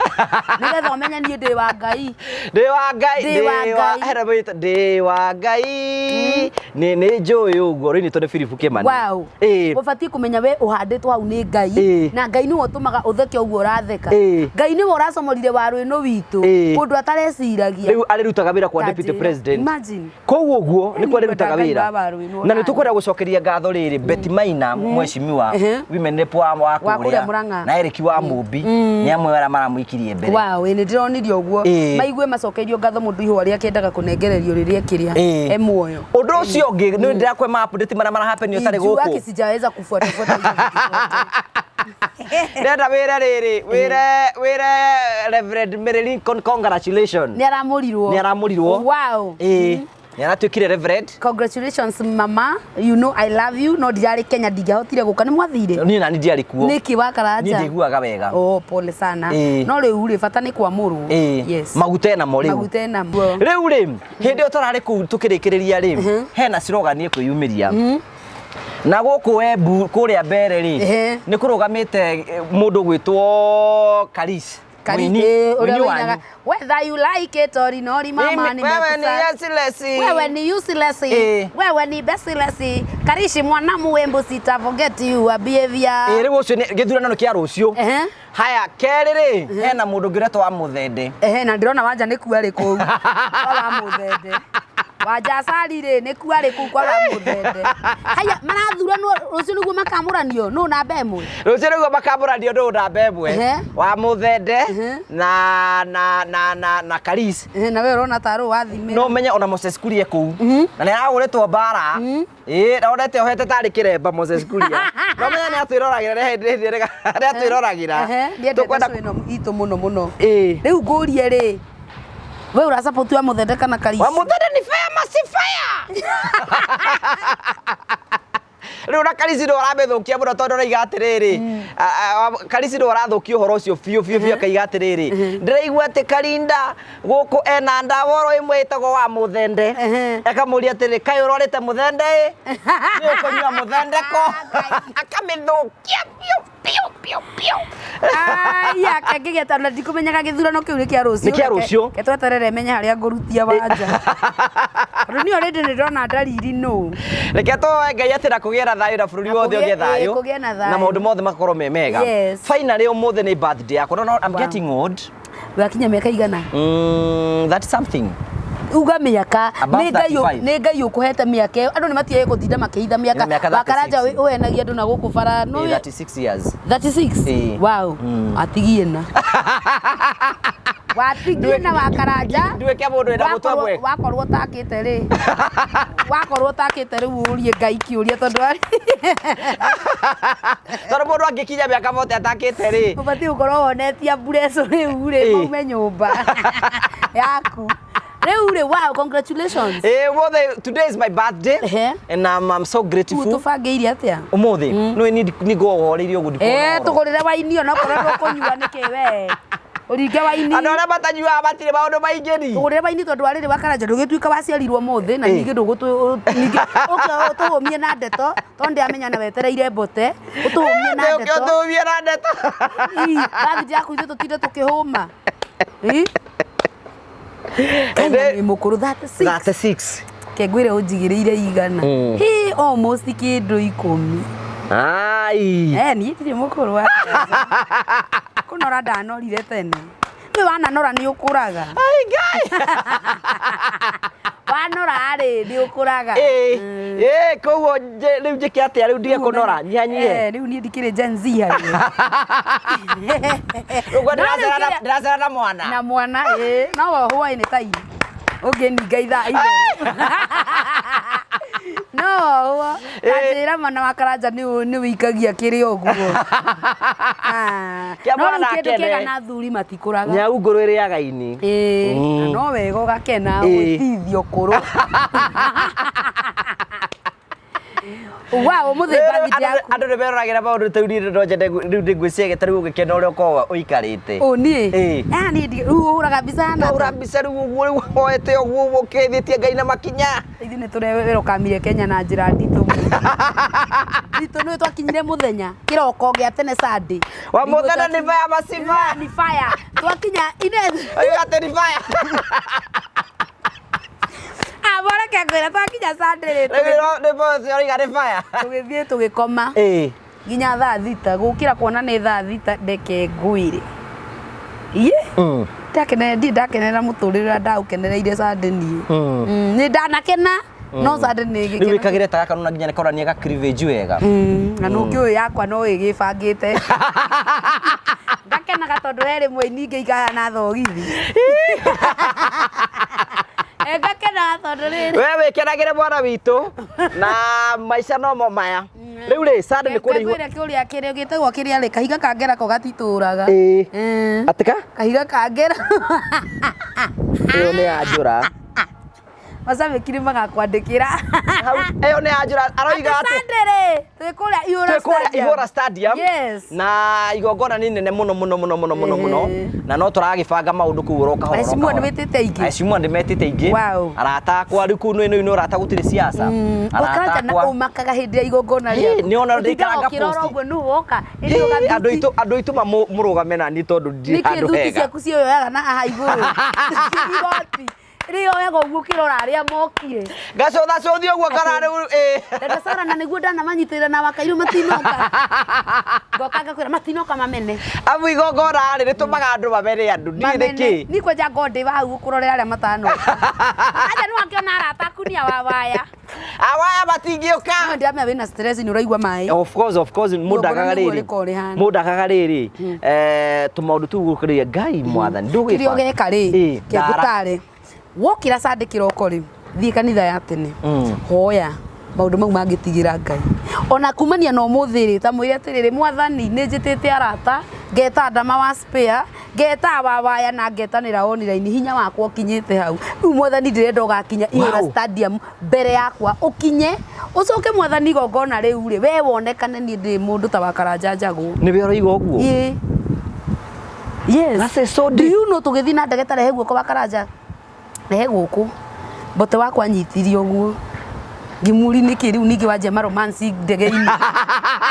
Speaker 1: nĩgetha ũmenye niĩ ndĩ wa Ngai.
Speaker 2: Ndĩ wa Ngai
Speaker 1: Ndĩ wa Ngai.
Speaker 2: hena mũirĩtu, ndĩ wa Ngai nĩ nĩ njũĩ ũguo rũinĩtwo nĩ Philip Kĩmani.
Speaker 1: Wow.
Speaker 2: Ĩĩ.
Speaker 1: Ũbatiĩ kũmenya we ũhandĩtwo hau nĩ Ngai
Speaker 2: Ĩĩ.
Speaker 1: na Ngai nĩwe ũtũmaga ũtheke ũguo ũratheka.
Speaker 2: Ĩĩ.
Speaker 1: Ngai nĩwe ũracomorire waru ĩno witũ
Speaker 2: Ĩĩ.
Speaker 1: kũndũ atareciragia.
Speaker 2: Rĩu arĩrutaga wĩra kwa
Speaker 1: Ta
Speaker 2: deputy
Speaker 1: njĩra.
Speaker 2: president.
Speaker 1: Imagine.
Speaker 2: Koguo ũguo nĩkuo arĩrutaga
Speaker 1: Ngai
Speaker 2: wĩra.
Speaker 1: wa waru ĩno
Speaker 2: Na nĩ
Speaker 1: onani.
Speaker 2: tũkwenda gũcokeria ngatho rĩrĩ Betty Maina mheshimiwa
Speaker 1: Ehe.
Speaker 2: women rep wa
Speaker 1: Wa kũrĩa
Speaker 2: kũrĩa
Speaker 1: Murang'a.
Speaker 2: na Eric wa Mũmbi nĩ amwe arĩa maramũikirie mbere.
Speaker 1: Wow, ĩ nĩ ndĩronire ũguo
Speaker 2: Ĩĩ.
Speaker 1: maigue macokeirio ngatho mũndũ ihũa rĩa kĩendaga kũnengererio rĩrĩa kĩrĩa
Speaker 2: Ĩĩ.
Speaker 1: e muoyo.
Speaker 2: Ũndũ ũcio ũngĩ nĩ ndĩrakwe ma update marĩa marahappen ũtarĩ
Speaker 1: Ijua
Speaker 2: gũkũ.
Speaker 1: sijaweza kufuatafuata hizo vitu zote.
Speaker 2: Ndĩrenda wĩre rĩrĩ wĩre Reverend Mary Lincoln congratulations.
Speaker 1: Nĩ aramũrirwo.
Speaker 2: Nĩ aramũrirwo.
Speaker 1: Wow.
Speaker 2: Ĩĩ. Nĩ aratuĩkire reverend.
Speaker 1: Congratulations mama, you know I love you. No ndirarĩ Kenya ndingĩahotire gũka nĩ mwathire.
Speaker 2: Niĩ nani ndiarĩ kuo.
Speaker 1: Nĩkĩ wakaranja?
Speaker 2: Niĩ ndiguaga wega.
Speaker 1: Oh, pole sana.
Speaker 2: Ĩĩ.
Speaker 1: No rĩu rĩ bata nĩ kwamũrwo.
Speaker 2: Ĩĩ.
Speaker 1: Yes.
Speaker 2: Maguta enamo rĩu.
Speaker 1: Maguta enamo.
Speaker 2: Rĩu rĩ hĩndĩ ĩyo tũrarĩ kũu tũkĩrĩkĩrĩria rĩ hena slogan ĩkwĩyumĩria na gũkũ Embu kũrĩa mbere rĩ
Speaker 1: Ehe.
Speaker 2: nĩ kũrũgamĩte mũndũ gwĩtwo Karis
Speaker 1: Kari, ũrĩa ũinaga whether you like it or not mama
Speaker 2: Mimi- wewe ni
Speaker 1: nimekusa-
Speaker 2: useless.
Speaker 1: Wewe ni useless.
Speaker 2: Eh.
Speaker 1: Wewe ni bestless. Karishi mwana muembu sita forget your behavior.
Speaker 2: Ĩ rĩu ũcio nĩ gĩthurano nĩ kĩa rũciũ.
Speaker 1: Ehe.
Speaker 2: Haya kerĩ rĩ hena mũndũ ũngĩ ũretwo wa Mũthende.
Speaker 1: Ehe na ndĩrona wanja nĩ kuarĩ kũu. Kwa wa Mũthende. Wanja acari rĩ nĩ kuarĩ kũu kwa wa Mũthende. Haya marathuranwo rũciũ nĩguo makamũranio nũ namba ĩmwe.
Speaker 2: Rũciũ nĩguo makamũranio nũ namba ĩmwe
Speaker 1: Ehe.
Speaker 2: wa Mũthende
Speaker 1: Ehe.
Speaker 2: na Karis.
Speaker 1: Ehe na we ũrona tarũ wathimĩra.
Speaker 2: No menye ona Moses Kuria kũu na nĩ aragũrĩtwo mbara ĩĩ na onete ohete tarĩ kĩremba Moses Kuria no menye nĩ atwĩroragĩra nĩ hĩndĩ nĩ atwĩroragĩra
Speaker 1: Ehe ndiendete
Speaker 2: Tũkwenda-
Speaker 1: cũ ĩno itũ mũno mũno.
Speaker 2: Ĩĩ.
Speaker 1: Rĩu ngũrie rĩ we ũrasupport wa Mũthende kana Karishi?
Speaker 2: Wa Mũthende ni fire masi fire. Rĩu na Karisi nĩ ũramĩthũkia mũno tondũ ũraiga atĩrĩrĩ, Karisi nĩ ũrathũkia ũhoro ũcio biũ biũ biũ, akaiga atĩrĩrĩ, ndĩraigua atĩ Karinda gũkũ ena ndawa oro ĩmwe ĩtagwo wa mũthende. Akamũria atĩrĩrĩ, kaĩ ũrwarĩte mũthende ĩ? Nĩ ũkũnyua mũthende ko? Akamĩthũkia biũ biũ biũ biũ.
Speaker 1: Aya, kangĩgeta na ndikũmenyaga gĩthurano kĩu nĩ kĩa rũciũ.
Speaker 2: Nĩ kĩa rũciũ.
Speaker 1: Ke tweterere menye harĩa ngũrutia wanja. Tondũ niĩ already nĩ ndona ndariri nũ.
Speaker 2: Reke tũhoe Ngai atĩ na kũgĩe na thayũ na bũrũri
Speaker 1: Na
Speaker 2: wothe ũgĩe thayũ.
Speaker 1: Kũgĩe na thayũ.
Speaker 2: Na maũndũ mothe makorwo me mega.
Speaker 1: Yes.
Speaker 2: Finally ũmũthĩ nĩ birthday yakwa. No, no, I'm
Speaker 1: Wow.
Speaker 2: getting old.
Speaker 1: Wakinya mĩaka igana?
Speaker 2: That's something.
Speaker 1: Uga mĩaka.
Speaker 2: Above
Speaker 1: Nĩ Ngai
Speaker 2: 35.
Speaker 1: nĩ Ngai ũkũhete mĩaka ĩyo. Andũ nĩ matige gũtinda makĩhitha mĩaka.
Speaker 2: Mĩaka
Speaker 1: Wakaranja
Speaker 2: 36.
Speaker 1: ũhenagia andũ na gũkũ bara. No
Speaker 2: 36 years.
Speaker 1: 36?
Speaker 2: Ĩĩ.
Speaker 1: Wow. Atigie na. Watigie na Wakaranja.
Speaker 2: Nduĩke mũndũ wĩna mũtwe mwega.
Speaker 1: Wakorwo ũtakĩte rĩ. Wakorwo ũtakĩte rĩu ũrie Ngai kĩũria tondũ
Speaker 2: Tondũ mũndũ angĩkinya mĩaka 40 atakĩte rĩ.
Speaker 1: Ũbatiĩ gũkorwo wonetie mbureco rĩu rĩ maume nyũmba yaku. Rĩu rĩ, wow, congratulations.
Speaker 2: Ũmũthĩ, today is my birthday. And I'm so grateful.
Speaker 1: Tũbangĩire atĩa?
Speaker 2: Ũmũthĩ, nĩ nĩ ngoragwo horeirie ũguo ndikuona ũhoro.
Speaker 1: Tũgũrĩre waini onakorwo ndũkũnyua nĩkĩ we. Ũringe waini.
Speaker 2: Andũ arĩa matanyuaga matirĩ maũndũ maingĩ ni.
Speaker 1: Tũgũrĩre waini tondũ wa rĩrĩ Wakaranja ndũgĩtuĩka waciarirwo ũmũthĩ na ningĩ ndũgũtũ ningĩ ũke ũtũhũmie na ndeto tondũ ndĩramenya na wetereire mbote. Ũtũhũmie na
Speaker 2: Ũke
Speaker 1: ndeto.
Speaker 2: ũtũhũmie na ndeto.
Speaker 1: Birthday yaku ithuĩ tũtinde tũkĩhũma. Nĩ mũkũrũ 36.
Speaker 2: 36.
Speaker 1: Ke ngwĩre ũnjigĩrĩire igana. Hi, almost kĩndũ 10.
Speaker 2: Ai.
Speaker 1: Niĩ ndirĩ mũkũrũ wa kũnora ndanorire tene. Nĩ wananora nĩ ũkũraga.
Speaker 2: Ai Ngai.
Speaker 1: Wanora rĩ nĩ ũkũraga.
Speaker 2: Koguo rĩu njĩke atĩa rĩu ndige kũnora nyihanyihie.
Speaker 1: Rĩu niĩ ndikĩrĩ Gen Z harĩ.
Speaker 2: Ũguo ndĩracera na mwana.
Speaker 1: Na mwana no wohwo nĩ tai. Ũngĩninga ithaa itherũ. No wohwo. Tanjĩra mwana wa Karanja nĩ wĩikagia kĩrĩa ũguo.
Speaker 2: Kĩa
Speaker 1: No rĩu
Speaker 2: mwana
Speaker 1: kĩndũ
Speaker 2: akene.
Speaker 1: kĩega na athuri matikũraga.
Speaker 2: Nyau ngũrũ ĩrĩaga ini.
Speaker 1: Na no wega ũgakena gwĩtithio kũrũ. Wow, ũmũthĩ birthday yaku.
Speaker 2: Andũ nĩ meroragĩra maũndũ ta rĩu niĩ no nyende rĩu ndĩngwĩciria ta rĩu ũgĩkena ũrĩa ũkoragwo ũikarĩte.
Speaker 1: Ũ niĩ? Niĩ rĩu ũhũraga mbica na
Speaker 2: Ũhũra mbica rĩu ũguo rĩu woete ũguo ũguo ũkĩthĩtie Ngai na makinya.
Speaker 1: Ithuĩ nĩ tũrerũkamire Kenya na njĩra nditũ mũno. Nditũ nĩ twakinyire mũthenya kĩroko gĩa tene Sunday.
Speaker 2: Wa mũthenya nĩ fire masiva.
Speaker 1: Nĩ fire. Twakinya Ines.
Speaker 2: Oiga atĩ nĩ fire.
Speaker 1: Boreke ngwĩra twakinya Sunday rĩ.
Speaker 2: Rĩu nĩ boss oiga nĩ fire.
Speaker 1: Tũgĩthiĩ tũgĩkoma. Nginya thaa 6 gũkĩra kuona nĩ thaa 6 ndeke ngwĩre. Iye? Ndakenera mũtũrĩre ũrĩa ndaũkenereire Sunday niĩ. Nĩ ndanakena no Sunday nĩ
Speaker 2: Rĩu
Speaker 1: gĩkeno.
Speaker 2: wĩkagĩre ta gaka nona nginya nĩ karonania ga cleavage wega.
Speaker 1: Na nũngĩ ũyũ yakwa no ĩgĩbangĩte. Ngakenaga tondũ he rĩmwe ningĩ ikahana thogithi. Ngakenaga tondũ rĩrĩ.
Speaker 2: We wĩkenagĩre mwana witũ na maica nomo maya. Rĩu rĩ Sunday nĩ kũrĩ
Speaker 1: Ngwĩre kĩũria kĩrĩa gĩtagwo kĩrĩa rĩ kahiga ka ngera ko gatitũraga.
Speaker 2: Atĩka?
Speaker 1: Kahiga ka ngera.
Speaker 2: Ĩyo nĩ ya njũra.
Speaker 1: Macabĩki nĩ magakwandĩkĩra.
Speaker 2: Ĩyo nĩ ya njũra aroiga atĩ
Speaker 1: Sunday rĩ twĩ kũrĩa Ihũra
Speaker 2: twĩ kũrĩa
Speaker 1: Stadium.
Speaker 2: Ihũra Stadium.
Speaker 1: Yes.
Speaker 2: Na igongona nĩ inene mũno mũno mũno mũno mũno mũno. Na no tũragĩbanga maũndũ kũu oro kahora.
Speaker 1: Aheshimiwa nĩ wĩtĩte aingĩ.
Speaker 2: Aheshimiwa nĩ metĩte aingĩ.
Speaker 1: Wow.
Speaker 2: Arata akwa rĩu kũu nĩ nĩ ũrata gũtirĩ siasa. Arata
Speaker 1: Wakaranja na
Speaker 2: akwa.
Speaker 1: ũmakaga hĩndĩ ya igongona rĩaku.
Speaker 2: Nĩ ona ndĩikaraga
Speaker 1: Ũtindaga ũkĩrora
Speaker 2: post.
Speaker 1: ũguo nũ woka. Ĩndĩ ũgathuti.
Speaker 2: Andũ aitũ mamũrũgame na niĩ tondũ ndirĩ
Speaker 1: Nĩkĩ
Speaker 2: handũ
Speaker 1: thuti
Speaker 2: hega.
Speaker 1: ciaku cioyoyaga na haha igũrũ? Igoti. Rĩyoyaga ũguo ũkĩrora arĩa mokire.
Speaker 2: Ngacũtha cũthi ũguo kana rĩu
Speaker 1: Dada Sara na nĩguo ndanamanyitĩrĩra na Wakairũ matinoka. Ngoka ngakwĩra matinoka mamene.
Speaker 2: Amu igongona rĩ rĩtũmaga andũ mamene andũ ndiũĩ nĩkĩ.
Speaker 1: Niĩ kwanja ngorwo ndĩ hau gũkũrorera arĩa matanoka. Anja nĩ wakĩona arata aku nĩ a wawaya.
Speaker 2: Awaya matingĩũka.
Speaker 1: No ndĩramenya wĩna stress nĩ ũraigua maĩ.
Speaker 2: Of course, of course, mũndũ
Speaker 1: Igongona
Speaker 2: akaga
Speaker 1: nĩguo
Speaker 2: rĩrĩ.
Speaker 1: rĩkorwo rĩhana.
Speaker 2: Mũndũ akaga rĩrĩ. Tũmaũndũ tũu gũkĩrĩria Ngai mwathani ndũgwĩbanga.
Speaker 1: Kĩrĩa ũgeka rĩ, kĩngũtare. Wokĩra Sunday kĩroko rĩ, thiĩ kanitha ya tene. Hoya maũndũ mau mangĩtigĩra Ngai. Ona kumania na ũmũthĩ rĩ, ta mwĩre atĩrĩrĩ, mwathani nĩ njĩtĩte arata, ngeta Adama wa spare, ngeta wawaya na ngetanĩra online, hinya wakwa ũkinyĩte hau. Rĩu mwathani ndĩrenda ũgakinya Ihũra Stadium mbere yakwa, ũkinye Ũcoke mwathani igongona rĩu rĩ, we wonekane niĩ ndĩ mũndũ ta wa Karanja Njagũ.
Speaker 2: Nĩwe ũroiga ũguo?
Speaker 1: Ĩĩ. Yes.
Speaker 2: That is so
Speaker 1: Do
Speaker 2: deep.
Speaker 1: you know tũgĩthiĩ na ndege ta rehe guoko wa Karanja? Rehe gũkũ. Mbote wakwa anyitirie ũguo. Ngĩmũria nĩkĩ rĩu ningĩ wanjia ma romance ndege-inĩ.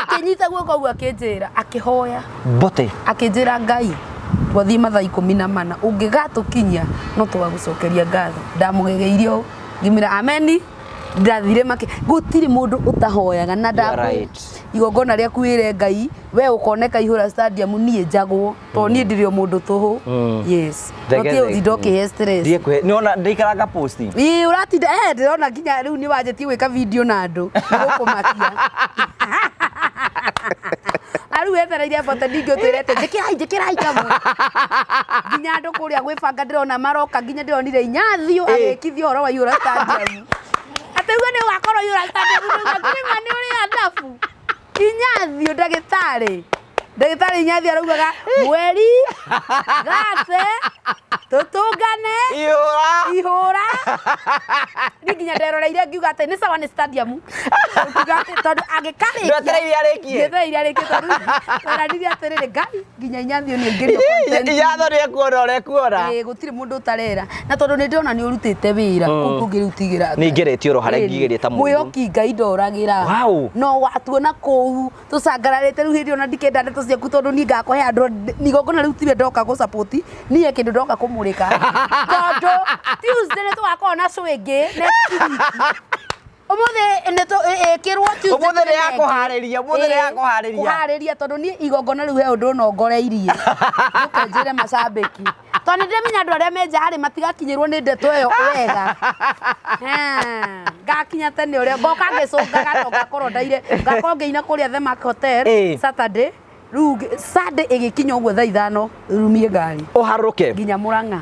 Speaker 1: Akĩnyita guoko ũguo akĩnjĩra, akĩhoya.
Speaker 2: Mbote.
Speaker 1: Akĩnjĩra Ngai, twathiĩ mathaa 14, ũngĩgatũkinyia no tũgagũcokeria ngatho. Ndamũgegeirie ũũ, ngĩmwĩra ameni. Ndathire makĩ gũtirĩ mũndũ ũtahoyaga na
Speaker 2: You are
Speaker 1: ndakũ
Speaker 2: right.
Speaker 1: igongona rĩaku wĩre Ngai we ũkoneka ihũra stadium niĩ njagwo tondũ niĩ ndĩrĩ o mũndũ tũhũ. Yes.
Speaker 2: Thege,
Speaker 1: Notie
Speaker 2: thege.
Speaker 1: ũtinda ũkĩhe stress.
Speaker 2: Ndiekũhe. Nĩwona ndĩikaranga post.
Speaker 1: Ĩĩ ũratinda ndĩrona nginya rĩu nĩ wanjĩtie gwĩka video na andũ nĩgũkũmakia. Na rĩu wetereire bote ningĩ ũtwĩre atĩ njĩkĩrai njĩkĩrai kamwe. Nginya andũ kũrĩa gwĩbanga ndĩrona maroka nginya ndĩronire Inyathio agĩkithia ũhoro wa ihũra stadium. Atĩ uge nĩ ũgakorwo ihũra stadium ndauga kĩrĩma nĩ ũrĩ athabu. Inyathio ndagĩtarĩ. Ndagĩtarĩ Inyathio araugaga mweri gate tũtũngane
Speaker 2: Ihũra.
Speaker 1: ihũra. Niĩ nginya nderoreire ngiuga atĩ nĩ sawa nĩ stadium. Ngiuga atĩ tondũ angĩkarĩkia.
Speaker 2: Ndwetereire arĩkie.
Speaker 1: Ndwetereire arĩkie tondũ weranire atĩrĩrĩ Ngai nginya Inyathio nĩ aingĩrio content.
Speaker 2: Inyathio nĩ ekuona ũrĩa ekuona.
Speaker 1: Ĩĩ gũtirĩ mũndũ ũtarera. Na tondũ nĩ ndĩrona nĩ ũrutĩte wĩra kũu kũngĩ rĩu tigĩra.
Speaker 2: Nĩ ngeretie oro harĩa ngigĩria ta mũndũ.
Speaker 1: Mwĩhoki Ngai ndoragĩra.
Speaker 2: Wow.
Speaker 1: No watuona kũu tũcangararĩte rĩu hĩndĩ ona ndikenda ndeto ciaku tondũ niĩ ngakũhe andũ igongona rĩu tiwe ndoka gũ support niĩ kĩndũ ndoka kũmũrĩka. Tondũ Tuesday nĩ tũgakorwo na show ĩngĩ next week. Ũmũthĩ nĩ ĩkĩrwo Tuesday.
Speaker 2: Ũmũthĩ nĩ ya kũharĩria, ũmũthĩ nĩ ya kũharĩria.
Speaker 1: Kũharĩria tondũ niĩ igongona rĩu he ũndũ ũnongoreirie. Ũke njĩre macambĩki. Tondũ nĩ ndĩramenya andũ arĩa me nja rĩ matigakinyĩrwo nĩ ndeto ĩyo wega. Ngakinya tene ũrĩa ngoka ngĩcũngaga to ngakorwo ndaire ngakorwo ngĩina kũrĩa The Mark Hotel Saturday. Rĩu Sunday ĩgĩkinya ũguo thaa 5 rumie ngari.
Speaker 2: Ũharũrũke.
Speaker 1: Nginya Mũrang'a.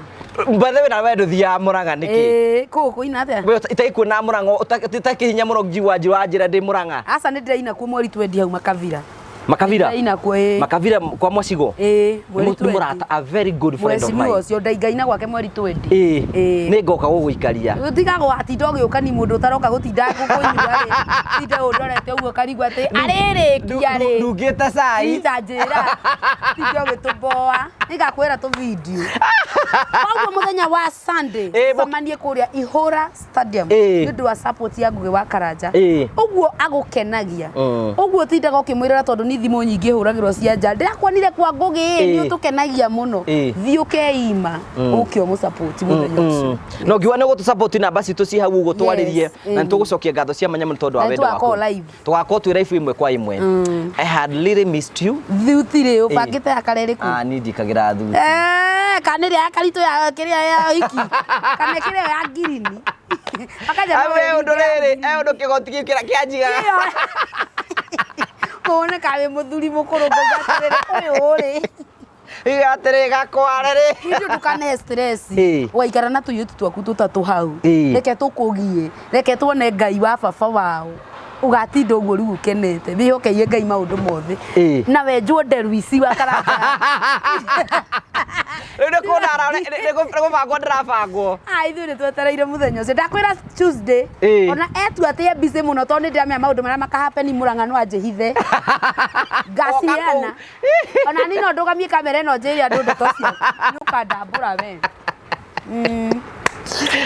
Speaker 2: By the way na we ndũthiaga Mũrang'a nĩkĩ?
Speaker 1: Ĩĩ, kũu kũina atĩa?
Speaker 2: We itaikuona Mũrang'a ũtakĩhinya mũno njiwa njiwa njĩra ndĩ Mũrang'a.
Speaker 1: Aca nĩ ndĩraina kuo mweri 20 hau Makavira.
Speaker 2: Makavira?
Speaker 1: Ndĩraina kuo ĩĩ.
Speaker 2: Makavira kwa Mwacigo?
Speaker 1: Ĩĩ, mweri
Speaker 2: Nĩ
Speaker 1: 20.
Speaker 2: mũrata, a very good friend of mine.
Speaker 1: Mheshimiwa ũcio ndaingaina gwake mweri 20.
Speaker 2: Ĩĩ.
Speaker 1: Ĩĩ.
Speaker 2: Nĩ ngoka gũgũikaria.
Speaker 1: Tiga gwatinda ũgĩũka ni mũndũ ũtaroka gũtinda gũkũnyua rĩ. Tinda ũndorete ũguo ũkarigwo atĩ arĩrĩkia rĩ.
Speaker 2: Ndungĩte cai.
Speaker 1: Tinda njĩra. Tinda ũgĩtũboa. Nĩngakwĩra tũ video. Koguo mũthenya wa Sunday cemanie kũrĩa Ihũra Stadium nĩ ũndũ wa support ya Ngugi wa Karanja. Ũguo agũkenagia. Ũguo tindaga ũkĩmwĩrora tondũ ni thimũ nyingĩ hũragĩrwo cia nja. Ndĩrakuonire kwa Ngugi nĩ ũtũkenagia mũno. Thiĩ ũkeima ũke ũmũ support mũthenya ũcio.
Speaker 2: No ngiuga nĩ ũgũtũ support namba citũ ci hau ũguo twarĩrie na nĩ tũgũcokia ngatho cia mwanya mũno tondũ wa
Speaker 1: Na
Speaker 2: wendo waku.
Speaker 1: tũgakorwo live.
Speaker 2: Tũgakorwo twĩ live ĩmwe kwa ĩmwe. I had really missed you.
Speaker 1: Thuti rĩ ũbangĩte ya karere kũ?
Speaker 2: Ah, niĩ ndikagĩra thuti.
Speaker 1: Kana ĩrĩa ya karitũ ya kĩrĩa ya hiki. Kana kĩrĩa ya ngirini. Makanja no
Speaker 2: We
Speaker 1: wĩringe
Speaker 2: ũndũ
Speaker 1: ya
Speaker 2: rĩrĩ,
Speaker 1: ngirini.
Speaker 2: ũndũ kĩgoti gĩkĩ kĩrĩa kĩanjigaga.
Speaker 1: Wone ka wĩ mũthuri mũkũrũ ngauga atĩrĩrĩ ũyũ rĩ.
Speaker 2: Iga atĩrĩ gakware rĩ.
Speaker 1: Hĩndĩ ndũkanehe stress. Ũgaikara na tũiyũtu twaku tũtatũ hau. Reke tũkũgie. Reke tuone Ngai wa baba wao. Ũgatinda ũguo rĩu ũkenete. Wĩhokeire Ngai maũndũ mothe. Na wenjwo nderu ici wa Karanja.
Speaker 2: Rĩu nĩ kũndara nĩ gũbangwo ndĩrabangwo.
Speaker 1: Ah, ithuĩ nĩ twetereire mũthenya ũcio. Ndakwĩra Tuesday. Ona etua atĩ e busy mũno tondũ nĩ ndĩramenya maũndũ marĩa makahappen Mũrang'a no anjĩhithe. Ngaciheana. Ona niĩ no ndũgamie kamera ĩno njĩre andũ ndeto ciaku. Nĩ ũkandambũra we.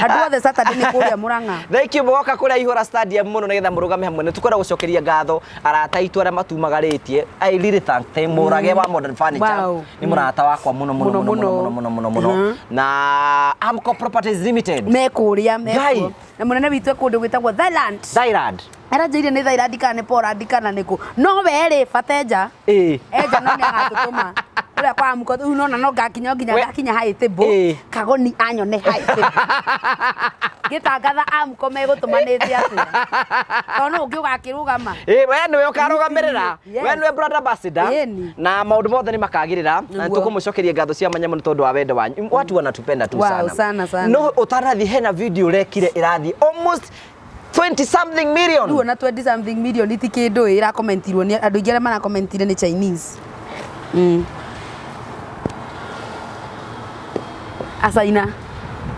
Speaker 1: Andũ othe Saturday nĩ kũrĩa Mũrang'a.
Speaker 2: Thank you mũgoka kũrĩa Ihũra Stadium mũno nĩgetha mũrũgame hamwe. Nĩ tũkwenda gũcokeria ngatho arata aitũ arĩa matumagarĩtie. I really thank them. Mũrage wa Modern Furniture. Nĩ mũrata wakwa mũno mũno mũno mũno mũno mũno mũno. Na Amco Properties Limited.
Speaker 1: Me kũrĩa, me kuo. Na mũnene witũ e kũndũ gwĩtagwo Thailand.
Speaker 2: Thailand.
Speaker 1: Aranjĩire nĩ Thailand kana nĩ Poland kana nĩ kũ. No we rĩ bata enja. Enja no nĩ agatũtũma. Kũrĩa kwa Amco rĩu nona no ngakinya nginya ngakinya high table. Kagoni anyone high table. Ngĩtangatha Amco megũtũmanĩte atĩa. Tondũ nũ ũngĩ ũgakĩrũgama.
Speaker 2: We nĩwe ũkarũgamĩrĩra. We nĩwe brand ambassador. Na maũndũ mothe nĩ makagĩrĩra. Na nĩtũkũmũcokeria ngatho cia mwanya mũno tondũ wa wendo wanyu. Watu wanatupenda tu sana.
Speaker 1: Sana sana.
Speaker 2: No ũtanathiĩ hena video ũrekire ĩrathiĩ almost 20 something million.
Speaker 1: Rĩu ona 20 something million ti kĩndũ ĩrakomentirwo nĩ andũ aingĩ arĩa marakomentire nĩ Chinese. Acaina.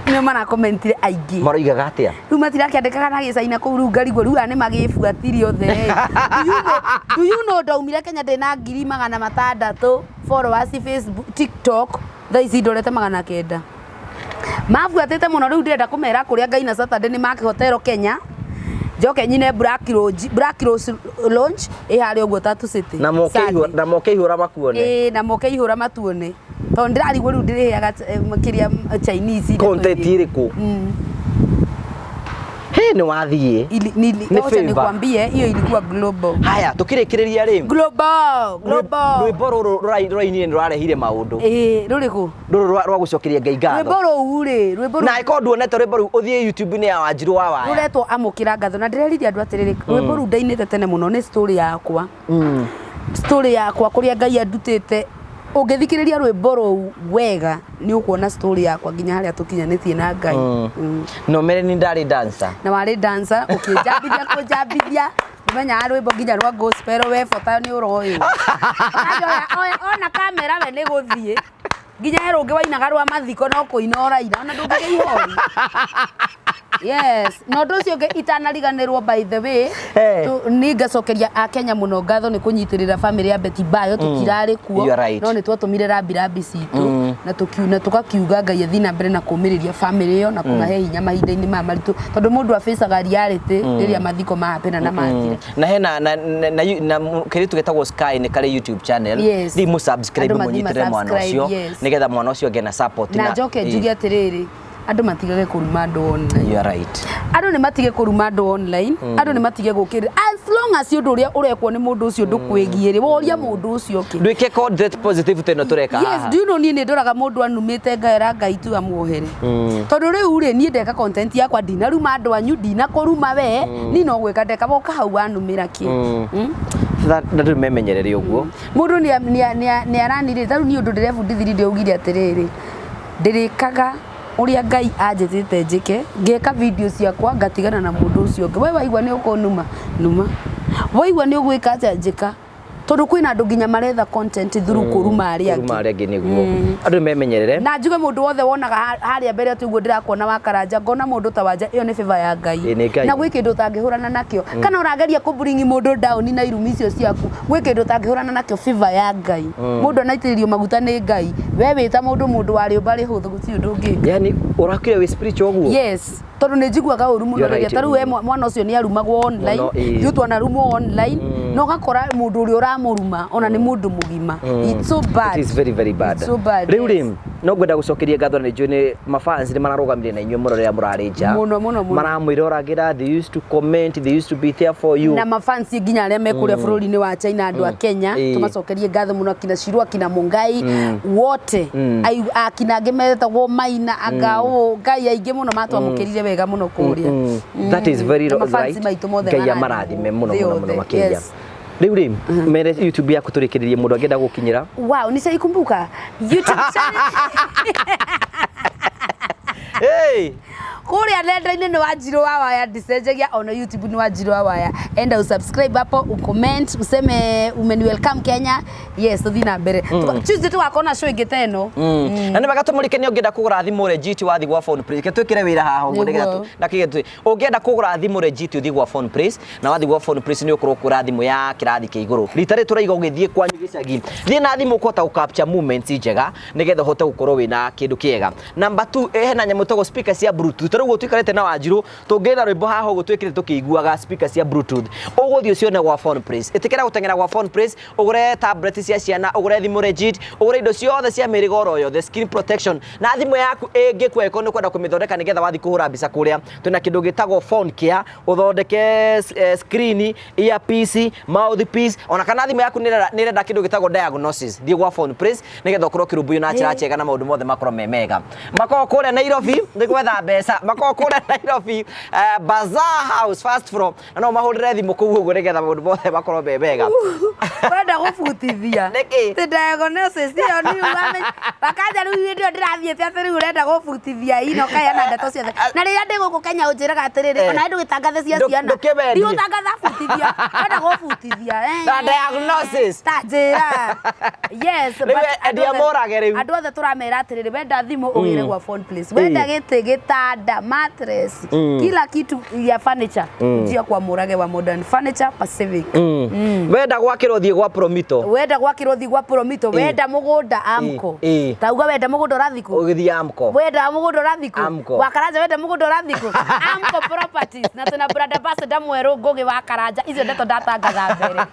Speaker 1: Nĩo marakomentire aingĩ.
Speaker 2: Maroigaga atĩa?
Speaker 1: Rĩu matirakĩandĩkaga na gĩcaina kũu, rĩu ngarigwo rĩu aya nĩ magĩbuatirie othe. Do you know ndaumire Kenya ndĩna 600,000 followers Facebook, TikTok, thaa ici ndorete 900. Mabuatĩte mũno. Rĩu ndĩrenda kũmera kũrĩa Ngai na Saturday nĩ Mark Hotel Kenya, njoke nyine Black Lounge, Black Rose Lounge ĩ harĩa ũguo Tatu City.
Speaker 2: Na moke
Speaker 1: Sunday.
Speaker 2: ihũra, na moke ihũra makuone.
Speaker 1: Ĩĩ, na moke ihũra matuone, tondũ ndĩrarigwo rĩu ndĩrĩheaga kĩrĩa Chinese ndeto
Speaker 2: Content
Speaker 1: iria.
Speaker 2: ĩrĩkũ? He nĩ wathiĩ. Nĩ
Speaker 1: Wacha
Speaker 2: favor.
Speaker 1: nikwambie, hiyo ilikuwa global.
Speaker 2: Haya, tukĩrĩkĩrĩria rĩ,
Speaker 1: Global, global.
Speaker 2: Rwĩmbo rũrũ rũrainire nĩ rũrarehire maũndũ.
Speaker 1: Ĩĩ, rũrĩkũ?
Speaker 2: Rũrũ rwa gũcokeria Ngai ngatho.
Speaker 1: Rwĩmbo rũu rĩ, rwĩmbo
Speaker 2: Na
Speaker 1: rũu
Speaker 2: ĩkorwo nduonete rwĩmbo rũu, ũthiĩ YouTube-inĩ ya Wanjirũ wa Waya.
Speaker 1: Rũretwo Amũkĩra Ngatho, na ndĩrerire andũ atĩrĩrĩ, rwĩmbo rũu ndainĩte tene mũno, nĩ story yakwa, story yakwa kũrĩa Ngai andutĩte. Ũngĩthikĩrĩria rwĩmbo rũu wega, nĩ ũkuona story yakwa nginya harĩa tũkinyanĩtie na Ngai.
Speaker 2: No mere ni ndarĩ dancer.
Speaker 1: Na warĩ dancer, ũkĩnjambithia kũnjambithia ũmenyaga rwĩmbo nginya rwa gospel, we bota nĩ ũroĩ. Ona kamera we nĩ gũthiĩ nginya he rũngĩ wainaga rwa mathiko, no kũina ũraina, ona ndũngĩgĩa ihoru. Yes, na ũndũ ũcio ũngĩ itanariganĩrwo, by the way, nĩ ngacokeria akenya mũno ngatho nĩ kũnyitĩrĩra family ya Betty Bayo. Tũtirarĩ kuo,
Speaker 2: You are right.
Speaker 1: no nĩ twatũmire rambirambi citũ na tũkakiuga Ngai athiĩ na mbere na kũmĩrĩria family ĩyo na kũmahe hinya mahinda-inĩ maya maritũ, tondũ mũndũ afacaga reality rĩrĩa mathiko mahapena na mathira.
Speaker 2: Na hena na kĩirĩtu gĩtagwo Sky nĩ karĩ YouTube channel. Thiĩ mũ subscribe,
Speaker 1: Andũ mathiĩ
Speaker 2: mũnyitĩrĩre mwana
Speaker 1: ma-subscribe,
Speaker 2: ũcio nĩgetha mwana ũcio agĩe na support.
Speaker 1: Na njoke njuge atĩrĩrĩ, andũ matigage kũruma andũ online.
Speaker 2: You are right.
Speaker 1: Andũ nĩ matige kũruma andũ online. Andũ nĩ matige gũkĩrĩra, as long as ũndũ ũrĩa ũrekwo nĩ mũndũ ũcio ndũkwĩgiĩ rĩ, woria mũndũ ũcio kĩ.
Speaker 2: Ndwĩke content positive ta ĩno tũreka
Speaker 1: Yes.
Speaker 2: haha.
Speaker 1: Do you know niĩ nĩ ndoraga mũndũ anumĩte, ngaera Ngai tu amuohere, tondũ rĩu rĩ, niĩ ndeka content yakwa, ndinaruma andũ anyu, ndinakũruma we, niĩ no gwĩka ndeka, woka hau wanumĩra kĩ?
Speaker 2: Na andũ memenyerere ũguo.
Speaker 1: Mũndũ nĩ aranirĩ tarĩu niĩ ũndũ ndĩrebundithirie, ndĩaugire atĩrĩrĩ, ndĩrĩkaga ũrĩa Ngai anjĩtĩte njĩke, ngeka video ciakwa, ngatigana na mũndũ ũcio ũngĩ. We waigua nĩ ũkũnuma numa, waigua nĩ ũgwĩka atĩa, njĩka, tondũ kwĩna andũ nginya maretha content through kũruma arĩa
Speaker 2: Kũruma
Speaker 1: angĩ.
Speaker 2: arĩa angĩ. Nĩguo andũ memenyerere.
Speaker 1: Na njuge mũndũ wothe wonaga harĩa mbere atĩ ũguo ndĩrakuona wa Karanja, ngona mũndũ ta Wanja, ĩyo nĩ favor ya Ngai.
Speaker 2: Ĩ, nĩ Ngai.
Speaker 1: Na gwĩ kĩndũ ũtangĩhũrana nakĩo, kana ũrageria kũ-bring mũndũ down na irumi icio ciaku, gwĩ kĩndũ ũtangĩhũrana nakĩo, favor ya Ngai. Mũndũ anaitĩrĩrio maguta nĩ Ngai, we wĩta mũndũ, mũndũ wa rĩũmba rĩhũthũ, gũtirĩ ũndũ ũngĩka.
Speaker 2: Yani ũrakire wĩ spiritual ũguo?
Speaker 1: Yes, tondũ nĩ njiguaga ũru mũno
Speaker 2: You're
Speaker 1: rĩrĩa
Speaker 2: right.
Speaker 1: ta rĩu we mwana ũcio nĩ arumagwo online.
Speaker 2: Mũno, ĩĩ.
Speaker 1: Ithuĩ twanarumwo online, na ũgakora mũndũ ũrĩa ũramũruma ona nĩ mũndũ mũgima. It's so bad.
Speaker 2: It is very very bad.
Speaker 1: It's so bad.
Speaker 2: Rĩu rĩ, no ngwenda gũcokeria ngatho, na nĩ njũĩ nĩ mafans nĩ mararũgamire na inyuĩ mũno rĩrĩa mũrarĩ nja.
Speaker 1: Mũno, mũno, mũno.
Speaker 2: Maramwĩroragĩra, they used to comment, they used to be there for you.
Speaker 1: Na mafansi nginya arĩa me kũrĩa bũrũri-inĩ wa China, andũ a Kenya, tũmacokerie ngatho mũno, akina Shiru, akina Mungai wote, akina angĩ metagwo Maina, anga ũ Ngai aingĩ mũno matwamũkĩrire wega mũno kũrĩa.
Speaker 2: That is very
Speaker 1: Na mafansi
Speaker 2: right.
Speaker 1: maitũ mothe
Speaker 2: Ngai
Speaker 1: marathimwo
Speaker 2: amarathime mũno
Speaker 1: thĩ
Speaker 2: mũno mũno
Speaker 1: yothe.
Speaker 2: makĩria. Rĩu rĩ, mere YouTube yaku tũrĩkĩrĩrie, mũndũ angĩenda gũkinyĩra.
Speaker 1: Wow, nishaikumbuka YouTube channel.
Speaker 2: Hey!
Speaker 1: Kũrĩa nenda-inĩ nĩ Wanjirũ wa Waya, ndicenjagia. Ona YouTube nĩ Wanjirũ wa Waya. Enda usubscribe hapo, ucomment, useme umeni welcome Kenya. Yes, tũthiĩ na mbere. Tuesday tũgakorwo na show ĩngĩ ta ĩno.
Speaker 2: Na nĩ wega tũmũrike nĩ ũngĩenda kũgũra thimũ legit, wathiĩ gwa Phone Place. Reke twĩkĩre wĩra haha ũguo nĩgetha na kĩge ũngĩenda kũgũra thimũ legit, ũthiĩ gwa Phone Place, na wathiĩ gwa Phone Place nĩ ũkorwo ũkũgũra thimũ ya kĩrathi kĩa igũrũ. Rita rĩrĩ tũraiga ũgĩthiĩ kwanyu gĩcagi, thiĩ na thimũ ũkũhota gũ capture moments njega nĩgetha ũhote gũkorwo wĩna kĩndũ kĩega. Number 2, hena nyamũ ĩtagwo speaker cia Bluetooth. Ta rĩu ũguo tũikarĩte na Wanjirũ, tũngĩna rwĩmbo haha ũguo twĩkĩrĩte tũkĩiguaga speaker cia Bluetooth, ũgũthiĩ ũcione gwa Phone Place. Ĩtĩkĩra gũteng'era gwa Phone Place, ũgũre tablet cia ciana, ũgũre thimũ legit, ũgũre indo ciothe cia mĩhĩrĩga oro yothe, screen protection, na thimũ yaku ĩngĩkua ĩkorwo nĩ kwenda kũmĩthondeka nĩgetha wathiĩ kũhũra mbica kũrĩa, twĩna kĩndũ gĩtagwo phone care, ũthondeke screen, earpiece, mouthpiece, ona kana thimũ yaku nĩ ĩrenda kĩndũ gĩtagwo diagnosis, thiĩ gwa Phone Place nĩgetha ũkorwo ũkĩrũmbũiyo na njĩra njega na maũndũ mothe makorwo me mega. Makoragwo kũrĩa Nairobi nĩ gwetha mbeca, makoragwo kũrĩa Nairobi, Bazaar House, first floor, na no mahũrĩre thimũ kũu ũguo nĩgetha maũndũ mothe makorwo me mega.
Speaker 1: Ũrenda gũbutithia.
Speaker 2: Nĩkĩ?
Speaker 1: Ti diagnosis ĩyo nĩ wamenya wakanja rĩu hĩndĩ ĩyo ndĩrathiĩte atĩ rĩu ũrenda gũbutithia ino kayana ndeto ciothe, na rĩrĩa ndĩ gũkũ Kenya ũnjĩraga atĩrĩrĩ, ona ndũgĩtangathe cia ciana.
Speaker 2: Ndũkĩmendie.
Speaker 1: Ndigũtangatha butithia, ũrenda gũbutithia.
Speaker 2: Na diagnosis.
Speaker 1: Ta njĩra, yes.
Speaker 2: Rĩu
Speaker 1: But
Speaker 2: endia
Speaker 1: andũ othe-
Speaker 2: morage rĩu.
Speaker 1: Andũ othe tũramera atĩrĩrĩ, wenda thimũ ũgĩre gwa Phone Place, wenda Wenda gĩtĩ, gĩtanda, mattress, kila kitu ya furniture, njia kwa Mũrage wa Modern Furniture Pacific.
Speaker 2: Wenda gwakĩrwo, thiĩ gwa Promito.
Speaker 1: Wenda gwakĩrwo, thiĩ gwa Promito. Wenda mũgũnda, Amco. Tauga wenda mũgũnda ũrathiĩ kũ?
Speaker 2: Ũgĩthiĩ Amco.
Speaker 1: Wenda mũgũnda ũrathiĩ kũ?
Speaker 2: Amco.
Speaker 1: Wa Karanja, wenda mũgũnda ũrathiĩ kũ? Amco Properties, na twĩna brand ambassador mwerũ, Ngũgĩ wa Karanja. Icio ndeto ndatangatha mbere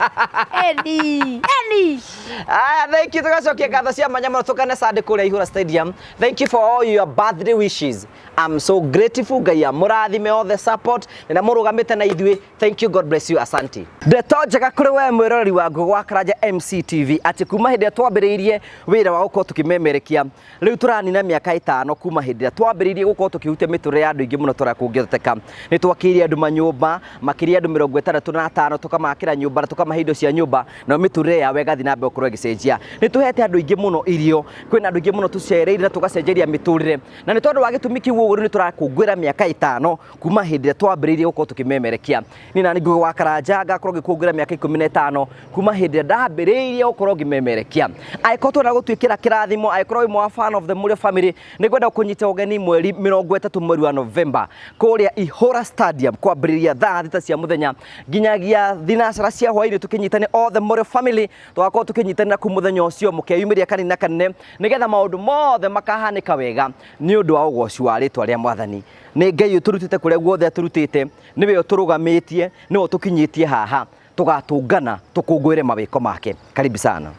Speaker 1: eni eni.
Speaker 2: Aya, thank you. Tugacokia ngatho cia mwanya mũno, tukane Sunday kũrĩa Ihũra Stadium. Thank you for all your birthday wishes. I'm so grateful. Ngai amũrathime, all the support na mũrũgamĩte na ithuĩ. Thank you, God bless you, asante. Ndeto njega kũrĩ we mwĩroreri wa Ngũgĩ wa Karanja MCTV, atĩ kuma hĩndĩ ĩrĩa twambĩrĩirie wĩra wa gũkorwo tũkĩmemerekia, rĩu tũranina mĩaka 5 kuma hĩndĩ ĩrĩa twambĩrĩirie gũkorwo tũkĩhutia mĩtũrĩre ya andũ aingĩ mũno tũrĩa kũngĩhoteka. Nĩ twakĩire andũ manyũmba makĩria, andũ 65, tũkamakĩra nyũmba na tũkamahe indo cia nyũmba, nayo mĩtũrĩre yao ĩgathiĩ na mbere gũkorwo ĩgĩcenjia. Nĩ tũhete andũ aingĩ mũno irio, kwĩna andũ aingĩ mũno tũcereire na tũgacenjeria mĩtũrĩre, na nĩ tondũ wa gĩtũmi kĩu ũguo rĩu nĩ tũrakũngũĩra mĩaka 5 kuma hĩndĩ ĩrĩa twambĩrĩirie gũkorwo tũkĩmemerekia. Niĩ nani Ngũgĩ wa Karanja ngakorwo ngĩkũngũĩra mĩaka 15 kuma hĩndĩ ĩrĩa ndambĩrĩirie gũkorwo ngĩmemerekia. Angĩkorwo twenda gũtuĩkĩra kĩrathimo, angĩkorwo wĩ mwa fan of the Mũrĩo family, nĩ ngwenda kũnyita ũgeni mweri 30 mweri wa November kũrĩa Ihũra Stadium, kwambĩrĩria thaa 6 cia mũthenya nginyagia 6 cia hwaĩ-inĩ, tũkĩnyitane all the Mũrĩo family. Tũgakorwo tũkĩnyitanĩra kũu mũthenya ũcio, mũkeyumĩria kanini na kanene, nĩgetha maũndũ mothe makahanĩka wega nĩ ũndũ wa ũgoci wa rĩtwa rĩa Mwathani. Nĩ Ngai ũtũrutĩte kũrĩa guothe atũrutĩte, nĩwe ũtũrũgamĩtie, nĩwe ũtũkinyĩtie haha. Tũgatũngana tũkũngũĩre mawĩko make. Karibu sana.